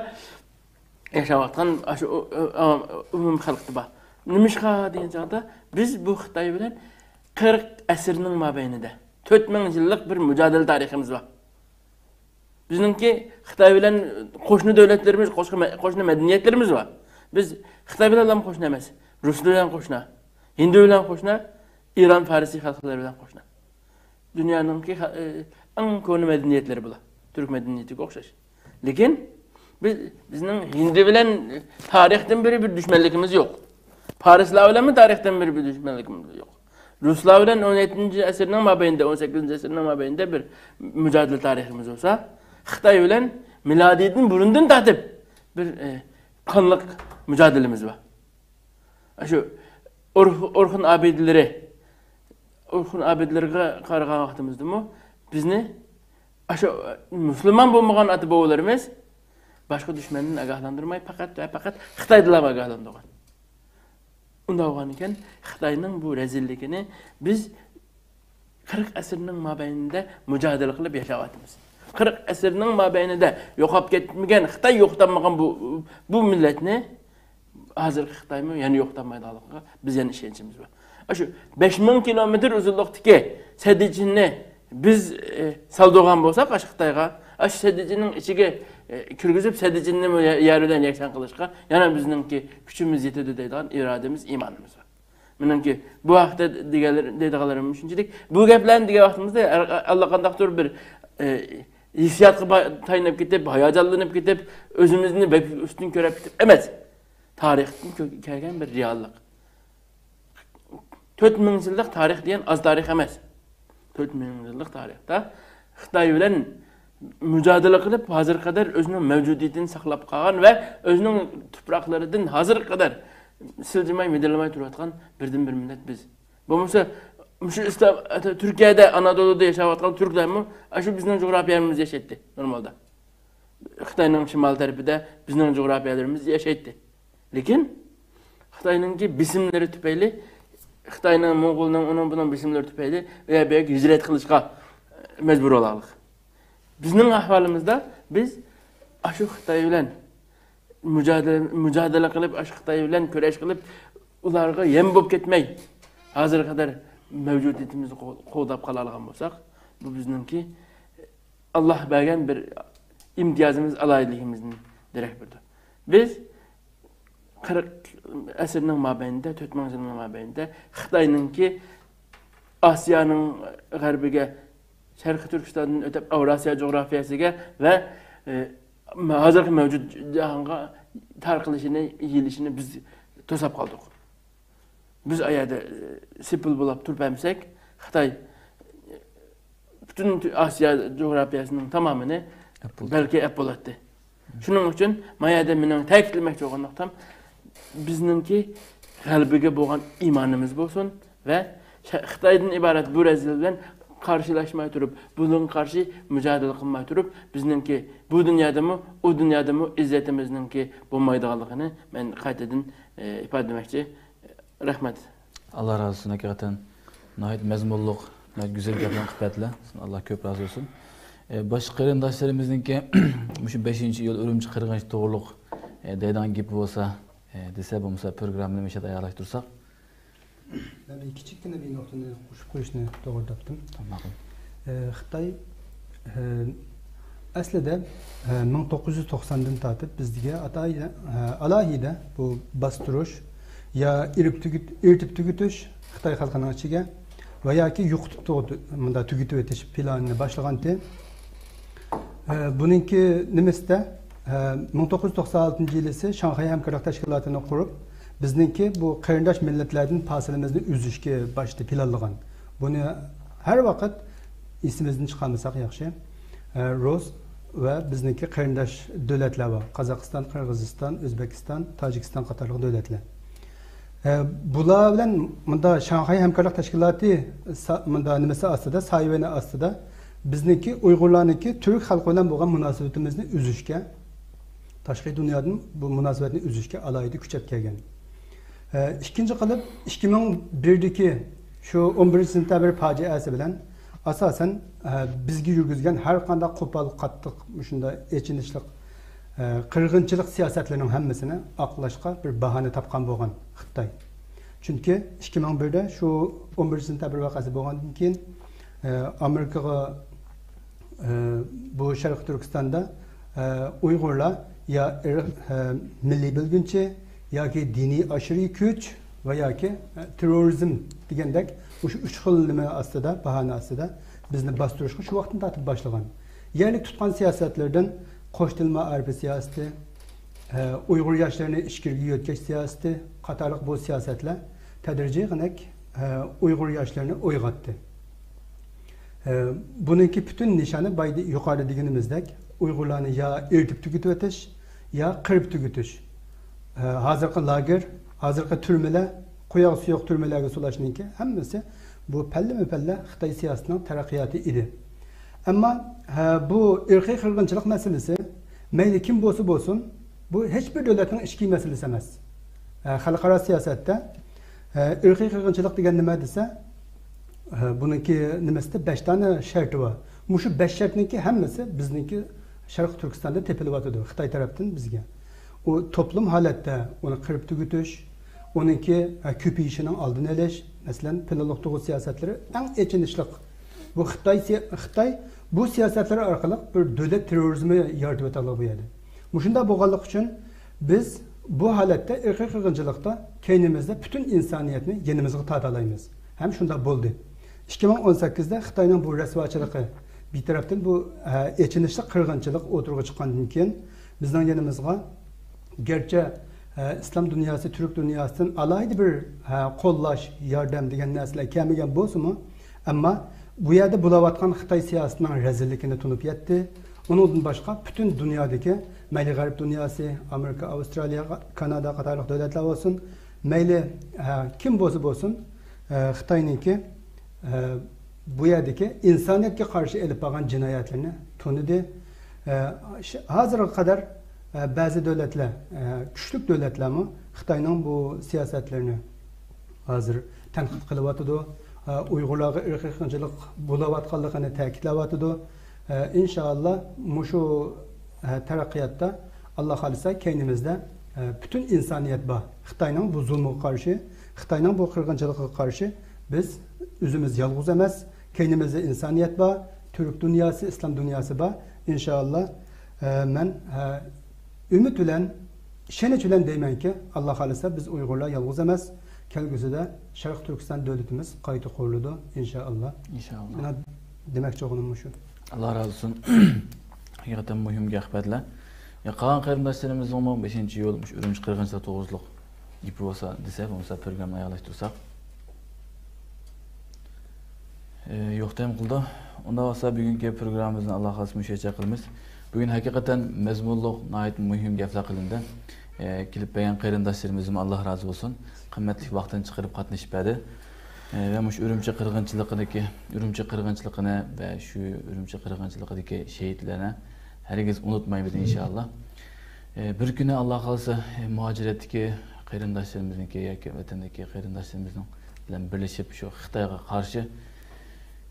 ياشاۋاتقان ئاشۇ ئۇ-، ئۇ-، ئۇ-، ئومۇمىي خەلقتە بار. نېمىشقا دېگەن چاغدا، بىز بۇ خىتاي بىلەن قىرىق ئەسىرنىڭ مابەينىدە تۆت مىڭ يىللىق بىر مۇجادىلە تارىخىمىز بار. بىزنىڭكى خىتاي بىلەن قوشنا دۆلەتلىرىمىز، قوشنا مە-، قوشنا مەدەنىيەتلىرىمىز بار. بىز خىتاي بىلەنلا قوشنا ئەمەس، رۇس بىلەن قوشنا، ھىندى بىلەن قوشنا، ئىران، فارسىي خەلقلىرى بىلەن قوشنا. دۇنيانىڭكى، ئە، ئەڭ كونا مەدەنىيەتلىرى بۇلار. تۈرك مەدەنىيىتىگە ئوخشاش. لېكىن بىز، بىزنىڭ ھىندى بىلەن تارىختىن بېرى بىر دۈشمەنلىكىمىز يوق. پارسلار بىلەنمۇ تارىختىن بېرى بىر دۈشمەنلىكىمىز يوق. رۇسلار بىلەن ئون يەتتىنچى ئەسىرنىڭ مابەينىدە، ئون سەككىزىنچى ئەسىرنىڭ مابەينىدە بىر مۇجادىلە تارىخىمىز بولسا، خىتاي بىلەن مىلادىدىن بۇرۇندىن تارتىپ بىر، ئە، قانلىق مۇجادىلىمىز بار. شۇ ئور-، ئورخۇن ئابىدىلىرى، ئورخۇن ئابىدىلىرىگە قارىغان ۋاقتىمىزدىمۇ بىزنى ئاشۇ مۇسۇلمان بولمىغان ئاتا بوۋىلىرىمىز باشقا دۈشمەندىن ئاگاھلاندۇرماي، پەقەت ۋە پەقەت خىتايدىنلا ئاگاھلاندۇرغان. ئۇنداق بولغانىكەن، خىتاينىڭ بۇ رەزىللىكىنى بىز قىرىق ئەسىرنىڭ مابەينىدە مۇجادىلە قىلىپ ياشاۋاتىمىز. قىرىق ئەسىرنىڭ مابەينىدە يوقاپ كەتمىگەن، خىتاي يوقىتالمىغان بۇ، بۇ مىللەتنى ھازىرقى خىتايمۇ يەنە يوقىتالمايدىغانلىقىغا بىز يەنە ئىشەنچىمىز بار. ئاشۇ بەش مىڭ كىلومېتىر ئۇزۇنلۇقتىكى سەددىچىننى بىز، ئە، سالدۇرغان بولساق ئاشۇ خىتايغا، ئاشۇ سەددىچىننىڭ ئىچىگە، ئە، كىرگۈزۈپ، سەددىچىننىمۇ يە-، يەر بىلەن يەكسان قىلىشقا يەنە بىزنىڭكى كۈچىمىز يېتىدۇ دەيدىغان ئىرادىمىز، ئىمانىمىز بار. مېنىڭكى بۇ ھەقتە دېگەنلىرى، دەيدىغانلىرىم شۇنچىلىك، بۇ گەپلەرنى دېگەن ۋاقتىمىزدا ھەر-، ئاللىقانداقتۇر بىر، ئە، ھېسسىياتقا با-، تايىنىپ كېتىپ، ھاياجانلىنىپ كېتىپ، ئۆزىمىزنى بەك ئۈستۈن كۆرۈپ كېتىپ ئەمەس. تارىختىن كۆ-، كەلگەن بىر رېئاللىق. تۆت مىڭ يىللىق تارىخ دېگەن ئاز تارىخ ئەمەس. تۆت مىڭ يىللىق تارىختا خىتاي بىلەن مۇجادىلە قىلىپ، ھازىرغا قەدەر ئۆزىنىڭ مەۋجۇدىيىتىنى ساقلاپ قالغان ۋە ئۆزىنىڭ تۇپراقلىرىدىن ھازىرغا قەدەر سىلجىماي، مىدىرلىماي تۇرۇۋاتقان بىردىنبىر مىللەت بىز. بولمىسا، مۇشۇ ئىسلام، تۈركىيەدە، ئانادولۇدا ياشاۋاتقان تۈركلەرمۇ ئاشۇ بىزنىڭ جۇغراپىيەمىزدە ياشايتتى نورمالدا. خىتاينىڭ شىمال تەرىپىدە بىزنىڭ جۇغراپىيەلىرىمىزدە ياشايتتى. لېكىن خىتاينىڭكى بېسىملىرى تۈپەيلى، خىتاينىڭ، موڭغۇلنىڭ، ئۇنىڭ بۇنىڭ بېسىملىرى تۈپەيلى ئۇ يەر بۇ يەرگە ھىجرەت قىلىشقا مەجبۇر بولغانلىق. بىزنىڭ ئەھۋالىمىزدا بىز ئاشۇ خىتاي بىلەن مۇجادىلە، مۇجادىلە قىلىپ، ئاشۇ خىتاي بىلەن كۈرەش قىلىپ، ئۇلارغا يەم بولۇپ كەتمەي، ھازىرغا قەدەر مەۋجۇدىيىتىمىزنى قو-، قوغداپ قالالىغان بولساق، بۇ بىزنىڭكى ئاللا بەرگەن بىر ئىمتىيازىمىز، ئالاھىدىلىكىمىزدىن دېرەك بېرىدۇ. بىز قىرىق ئەسىرنىڭ مابەينىدە، تۆت مىڭ يىلنىڭ مابەينىدە خىتاينىڭكى ئاسىيانىڭ غەربىگە، شەرقىي تۈركىستاندىن ئۆتۈپ ئاۋراسىيا جۇغراپىيەسىگە ۋە، ئە، ھازىرقى مەۋجۇت جاھانغا تارقىلىشىنى، يېيىلىشىنى بىز توساپ قالدۇق. بىز ئايەردە، ئە، سېپىل بولاپ تۇرۇپ ئەمسەك، خىتاي پۈتۈن ئاسىيا جۇغراپىيەسىنىڭ تامامىنى ئەپ بولدى. بەلكى ئەپ بولاتتى. شۇنىڭ ئۈچۈن ما يەردە مېنىڭ تەكىتلىمەكچى بولغان نۇقتام، بىزنىڭكى غەلىبىگە بولغان ئىمانىمىز بولسۇن ۋە شە-، خىتايدىن ئىبارەت بۇ رەزىل بىلەن قارشىلاشماي تۇرۇپ، بۇنىڭغا قارشى مۇجادىلە قىلماي تۇرۇپ، بىزنىڭكى بۇ دۇنيادىمۇ، ئۇ دۇنيادىمۇ ئىززىتىمىزنىڭكى بولمايدىغانلىقىنى مەن قايتىدىن، ئە، ئىپادىلىمەكچى. رەھمەت. ئاللا رازى بولسۇن، ھەقىقەتەن ناھايىتى مەزمۇنلۇق، ناھايىتى گۈزەل گەپلەرنى قىلىپ بەردىلەر. ئاللا كۆپ رازى بولسۇن. ئە، باشقا قېرىنداشلىرىمىزنىڭكى مۇشۇ بەشىنچى ئىيۇل ئۈرۈمچى قىرغىنچىلىقى توغرۇلۇق، ئە، دەيدىغان گېپى بولسا، ئە، دېسە، بولمىسا پروگراممىنى مۇشۇ يەردە ئاياغلاشتۇرساق. مەن بىر كىچىككىنە بىر نۇقتىنى قوشۇپ قويۇشنى توغرا تاپتىم. ماقۇل. ئە، خىتاي، ئە، ئەسلىدە، ئە، مىڭ توققۇز يۈز توقساندىن تارتىپ بىزگە ئاتايىنى، ئە، ئالاھىدە بۇ باستۇرۇش يا ئېرىپ تۈگىتىش، خىتاي خەلقىنىڭ ئىچىگە ۋە ياكى يوقىتىپ تۇغۇت-، مۇنداق تۈگىتىۋېتىش پىلانىنى باشلىغانتى. ئە، بۇنىڭكى نېمىسىدە، ئە، مىڭ توققۇز يۈز توقسان ئالتىنچى يىلىسى شاڭخەي ھەمكارلىق تەشكىلاتىنى قۇرۇپ، بىزنىڭكى بۇ قېرىنداش مىللەتلەردىن پاسىلىمىزنى ئۈزۈشكە باشتا پىلانلىغان. بۇنى ھەر ۋاقىت ئېسىمىزدىن چىقارمىساق ياخشى. ئە، رۇس ۋە بىزنىڭكى قېرىنداش دۆلەتلەر بار. قازاقىستان، قىرغىزىستان، ئۆزبېكىستان، تاجىكىستان قاتارلىق دۆلەتلەر. ئە، بۇلار بىلەن مۇندا شاڭخەي ھەمكارلىق تەشكىلاتى سا-، مۇندا نېمىسى ئاستىدا، سايۋېنى ئاستىدا بىزنىڭكى ئۇيغۇرلارنىڭكى تۈرك خەلقى بىلەن بولغان مۇناسىۋىتىمىزنى ئۈزۈشكە، تاشقى دۇنيادىن بۇ مۇناسىۋەتنى ئۈزۈشكە ئالاھىدە كۈچەپ كەلگەن. ئە، ئىككىنچى قىلىپ، ئىككى مىڭ بىردىكى شۇ ئون بىرىنچى سېنتەبىر پاجىئەسى بىلەن ئاساسەن، ئە، بىزگە يۈرگۈزگەن ھەر قانداق قوپال، قاتتىق، مۇشۇنداق ئېچىنىشلىق، ئە، قىرغىنچىلىق سىياسەتلىرىنىڭ ھەممىسىنى ئاقلاشقا بىر باھانە تاپقان بولغان خىتاي. چۈنكى ئىككى مىڭ بىردە شۇ ئون بىرىنچى سېنتەبىر ۋەقەسى بولغاندىن كېيىن، ئە، ئامېرىكىغا، ئە، بۇ شەرقىي تۈركىستاندا، ئە، ئۇيغۇرلار يا ئىرق-، ئە، مىللىي بۆلگۈنچى ياكى دىنىي ئاشىرى كۈچ ۋە ياكى، ئە، تېررورىزم دېگەندەك مۇشۇ ئۈچ خىل نېمە ئاستىدا، باھانە ئاستىدا بىزنى باستۇرۇشقا شۇ ۋاقىتتىن تارتىپ باشلىغان. يەرلىك تۇتقان سىياسەتلىرىدىن قوش تىل مائارىپى سىياسىتى، ئە، ئۇيغۇر ياشلىرىنى ئىچكىرىگە يۆتكەش سىياسىتى قاتارلىق بۇ سىياسەتلەر تەدرىجىي غىنەك، ئە، ئۇيغۇر ياشلىرىنى ئويغاتتى. ئە، بۇنىڭكى پۈتۈن نىشانى بايا يۇقىرىدا دېگىنىمىزدەك ئۇيغۇرلارنى يا ئېرىتىپ تۈگىتىۋېتىش، يا قىرىپ تۈگىتىش. ئە، ھازىرقى لاگېر، ھازىرقى تۈرمىلەر، قۇياق سۇيۇق تۈرمىلەرگە سولاشنىڭكى ھەممىسى بۇ پەللىمۇ پەللە خىتاي سىياسىتىنىڭ تەرەققىياتى ئىدى. ئەمما، ھە، بۇ ئىرقىي قىرغىنچىلىق مەسىلىسى مەيلى كىم بولسا بولسۇن، بۇ ھېچبىر دۆلەتنىڭ ئىچكى مەسىلىسى ئەمەس. ھە، خەلقئارا سىياسەتتە، ھە، ئىرقىي قىرغىنچىلىق دېگەن نېمە دېسە، ھە، بۇنىڭكى نېمىسىدە بەش دانە شەرتى بار. مۇشۇ بەش شەرتنىڭكى ھەممىسى بىزنىڭكى شەرقىي تۈركىستاندا تېپىلىۋاتىدۇ خىتاي تەرەپتىن بىزگە. ئۇ توپلۇم ھالەتتە ئۇنى قىرىپ تۈگىتىش، ئۇنىڭكى، ھە، كۆپىيىشىنىڭ ئالدىنى ئېلىش، مەسىلەن، پىلانلىق تۇغۇت سىياسەتلىرى ئەڭ ئېچىنىشلىق. بۇ خىتاي سىيا-، خىتاي بۇ سىياسەتلىرى ئارقىلىق بىر دۆلەت تېررورىزمى يارىتىۋاتىدۇ بۇ يەردە. مۇشۇنداق بولغانلىقى ئۈچۈن بىز بۇ ھالەتتە ئىرقىي قىرغىنچىلىقتا كەينىمىزدە پۈتۈن ئىنسانىيەتنى يېنىمىزغا تارتالايمىز. ھەم شۇنداق بولدى. ئىككى مىڭ ئون سەككىزدە خىتاينىڭ بۇ رەسۋاچىلىقى، بىر تەرەپتىن بۇ، ئە، ئېچىنىشلىق قىرغىنچىلىق ئوتتۇرىغا چىققاندىن كېيىن، بىزنىڭ يېنىمىزغا گەرچە، ئە، ئىسلام دۇنياسى، تۈرك دۇنياسىدىن ئالاھىدە بىر، ئە، قوللاش، ياردەم دېگەن نەرسىلەر كەلمىگەن بولسىمۇ، ئەمما بۇ يەردە بولۇۋاتقان خىتاي سىياسىتىنىڭ رەزىللىكىنى تونۇپ يەتتى. ئۇنىڭدىن باشقا پۈتۈن دۇنيادىكى، مەيلى غەرب دۇنياسى، ئامېرىكا، ئاۋسترالىيە، كانادا قاتارلىق دۆلەتلەر بولسۇن، مەيلى، ئە، كىم بولسا بولسۇن، ئە، خىتاينىڭكى، ئە، بۇ يەردىكى ئىنسانىيەتكە قارشى ئېلىپ بارغان جىنايەتلىرىنى تونۇدى. ئە، ش-، ھازىرغا قەدەر، ئە، بەزى دۆلەتلەر، ئە، كۈچلۈك دۆلەتلەرمۇ خىتاينىڭ بۇ سىياسەتلىرىنى ھازىر تەنقىد قىلىۋاتىدۇ. ئە، ئۇيغۇرلارغا ئىرقىي قىرغىنچىلىق بولۇۋاتقانلىقىنى تەكىتلەۋاتىدۇ. ئە، ئىنشائاللا، مۇشۇ، ئە، تەرەققىياتتا، ئاللا خالىسا، كەينىمىزدە، ئە، پۈتۈن ئىنسانىيەت بار. خىتاينىڭ بۇ زۇلمىغا قارشى، خىتاينىڭ بۇ قىرغىنچىلىقىغا قارشى بىز ئۆزىمىز يالغۇز ئەمەس. كەينىمىزدە ئىنسانىيەت بار، تۈرك دۇنياسى، ئىسلام دۇنياسى بار. ئىنشائاللا، ئە، مەن، ئە، ئۈمىد بىلەن، ئىشەنچ بىلەن دەيمەنكى، ئاللا خالىسا، بىز ئۇيغۇرلار يالغۇز ئەمەس. كەلگۈسىدە شەرقىي تۈركىستان دۆلىتىمىز قايتا قۇرۇلىدۇ، ئىنشائاللا. ئىنشائاللا. مانا دېمەكچى بولغىنىم مۇشۇ. ئاللا رازى بولسۇن. ھەقىقەتەن مۇھىم گەپ خەۋەرلەر. يا، قالغان قېرىنداشلىرىمىزنىڭمۇ بەشىنچى ئىيۇل مۇشۇ ئۈرۈمچى قىرغىنچىلىق توغرىسىلىق گېپى بولسا دېسە، بولمىسا پروگراممىنى ئاياغلاشتۇرساق. ئى، يوق تەم قىلىدۇ. ئۇنداق بولسا بۈگۈنكى پروگراممىمىزنى ئاللا خالىسا مۇشۇ يەرچە قىلىمىز. بۈگۈن ھەقىقەتەن مەزمۇنلۇق، ناھايىتى مۇھىم گەپلەر قىلىندى. ئى، كېلىپ بەرگەن قېرىنداشلىرىمىزدىن ئاللا رازى بولسۇن. قىممەتلىك ۋاقتىنى چىقىرىپ قاتنىشىپ بەردى. ئى، ۋە مۇشۇ ئۈرۈمچى قىرغىنچىلىقىدىكى، ئۈرۈمچى قىرغىنچىلىقىنى ۋە شۇ ئۈرۈمچى قىرغىنچىلىقىدىكى شېھىتلەرنى ھەرگىز ئۇنتۇمايمىز، ئىنشائاللا. ئى، بىر كۈنى ئاللا خالىسا، ئى، مۇھاجىرەتتىكى قېرىنداشلىرىمىزنىڭكى ياكى ۋەتەندىكى قېرىنداشلىرىمىزنىڭ بىلەن بىرلىشىپ شۇ خىتايغا قارشى،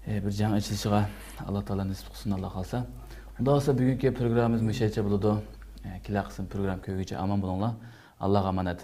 ئى، بىر جەڭ ئېچىلىشىغا ئاللا تائالا نېسىپ قىلسۇن، ئاللا خالىسا. ئۇنداق بولسا بۈگۈنكى پروگراممىمىز مۇشۇ يەرچە بولىدۇ. ئى، كېلەر قىسىم پروگرامما كۆرگۈچە ئامان بولۇڭلار. ئاللاغا ئامانەت.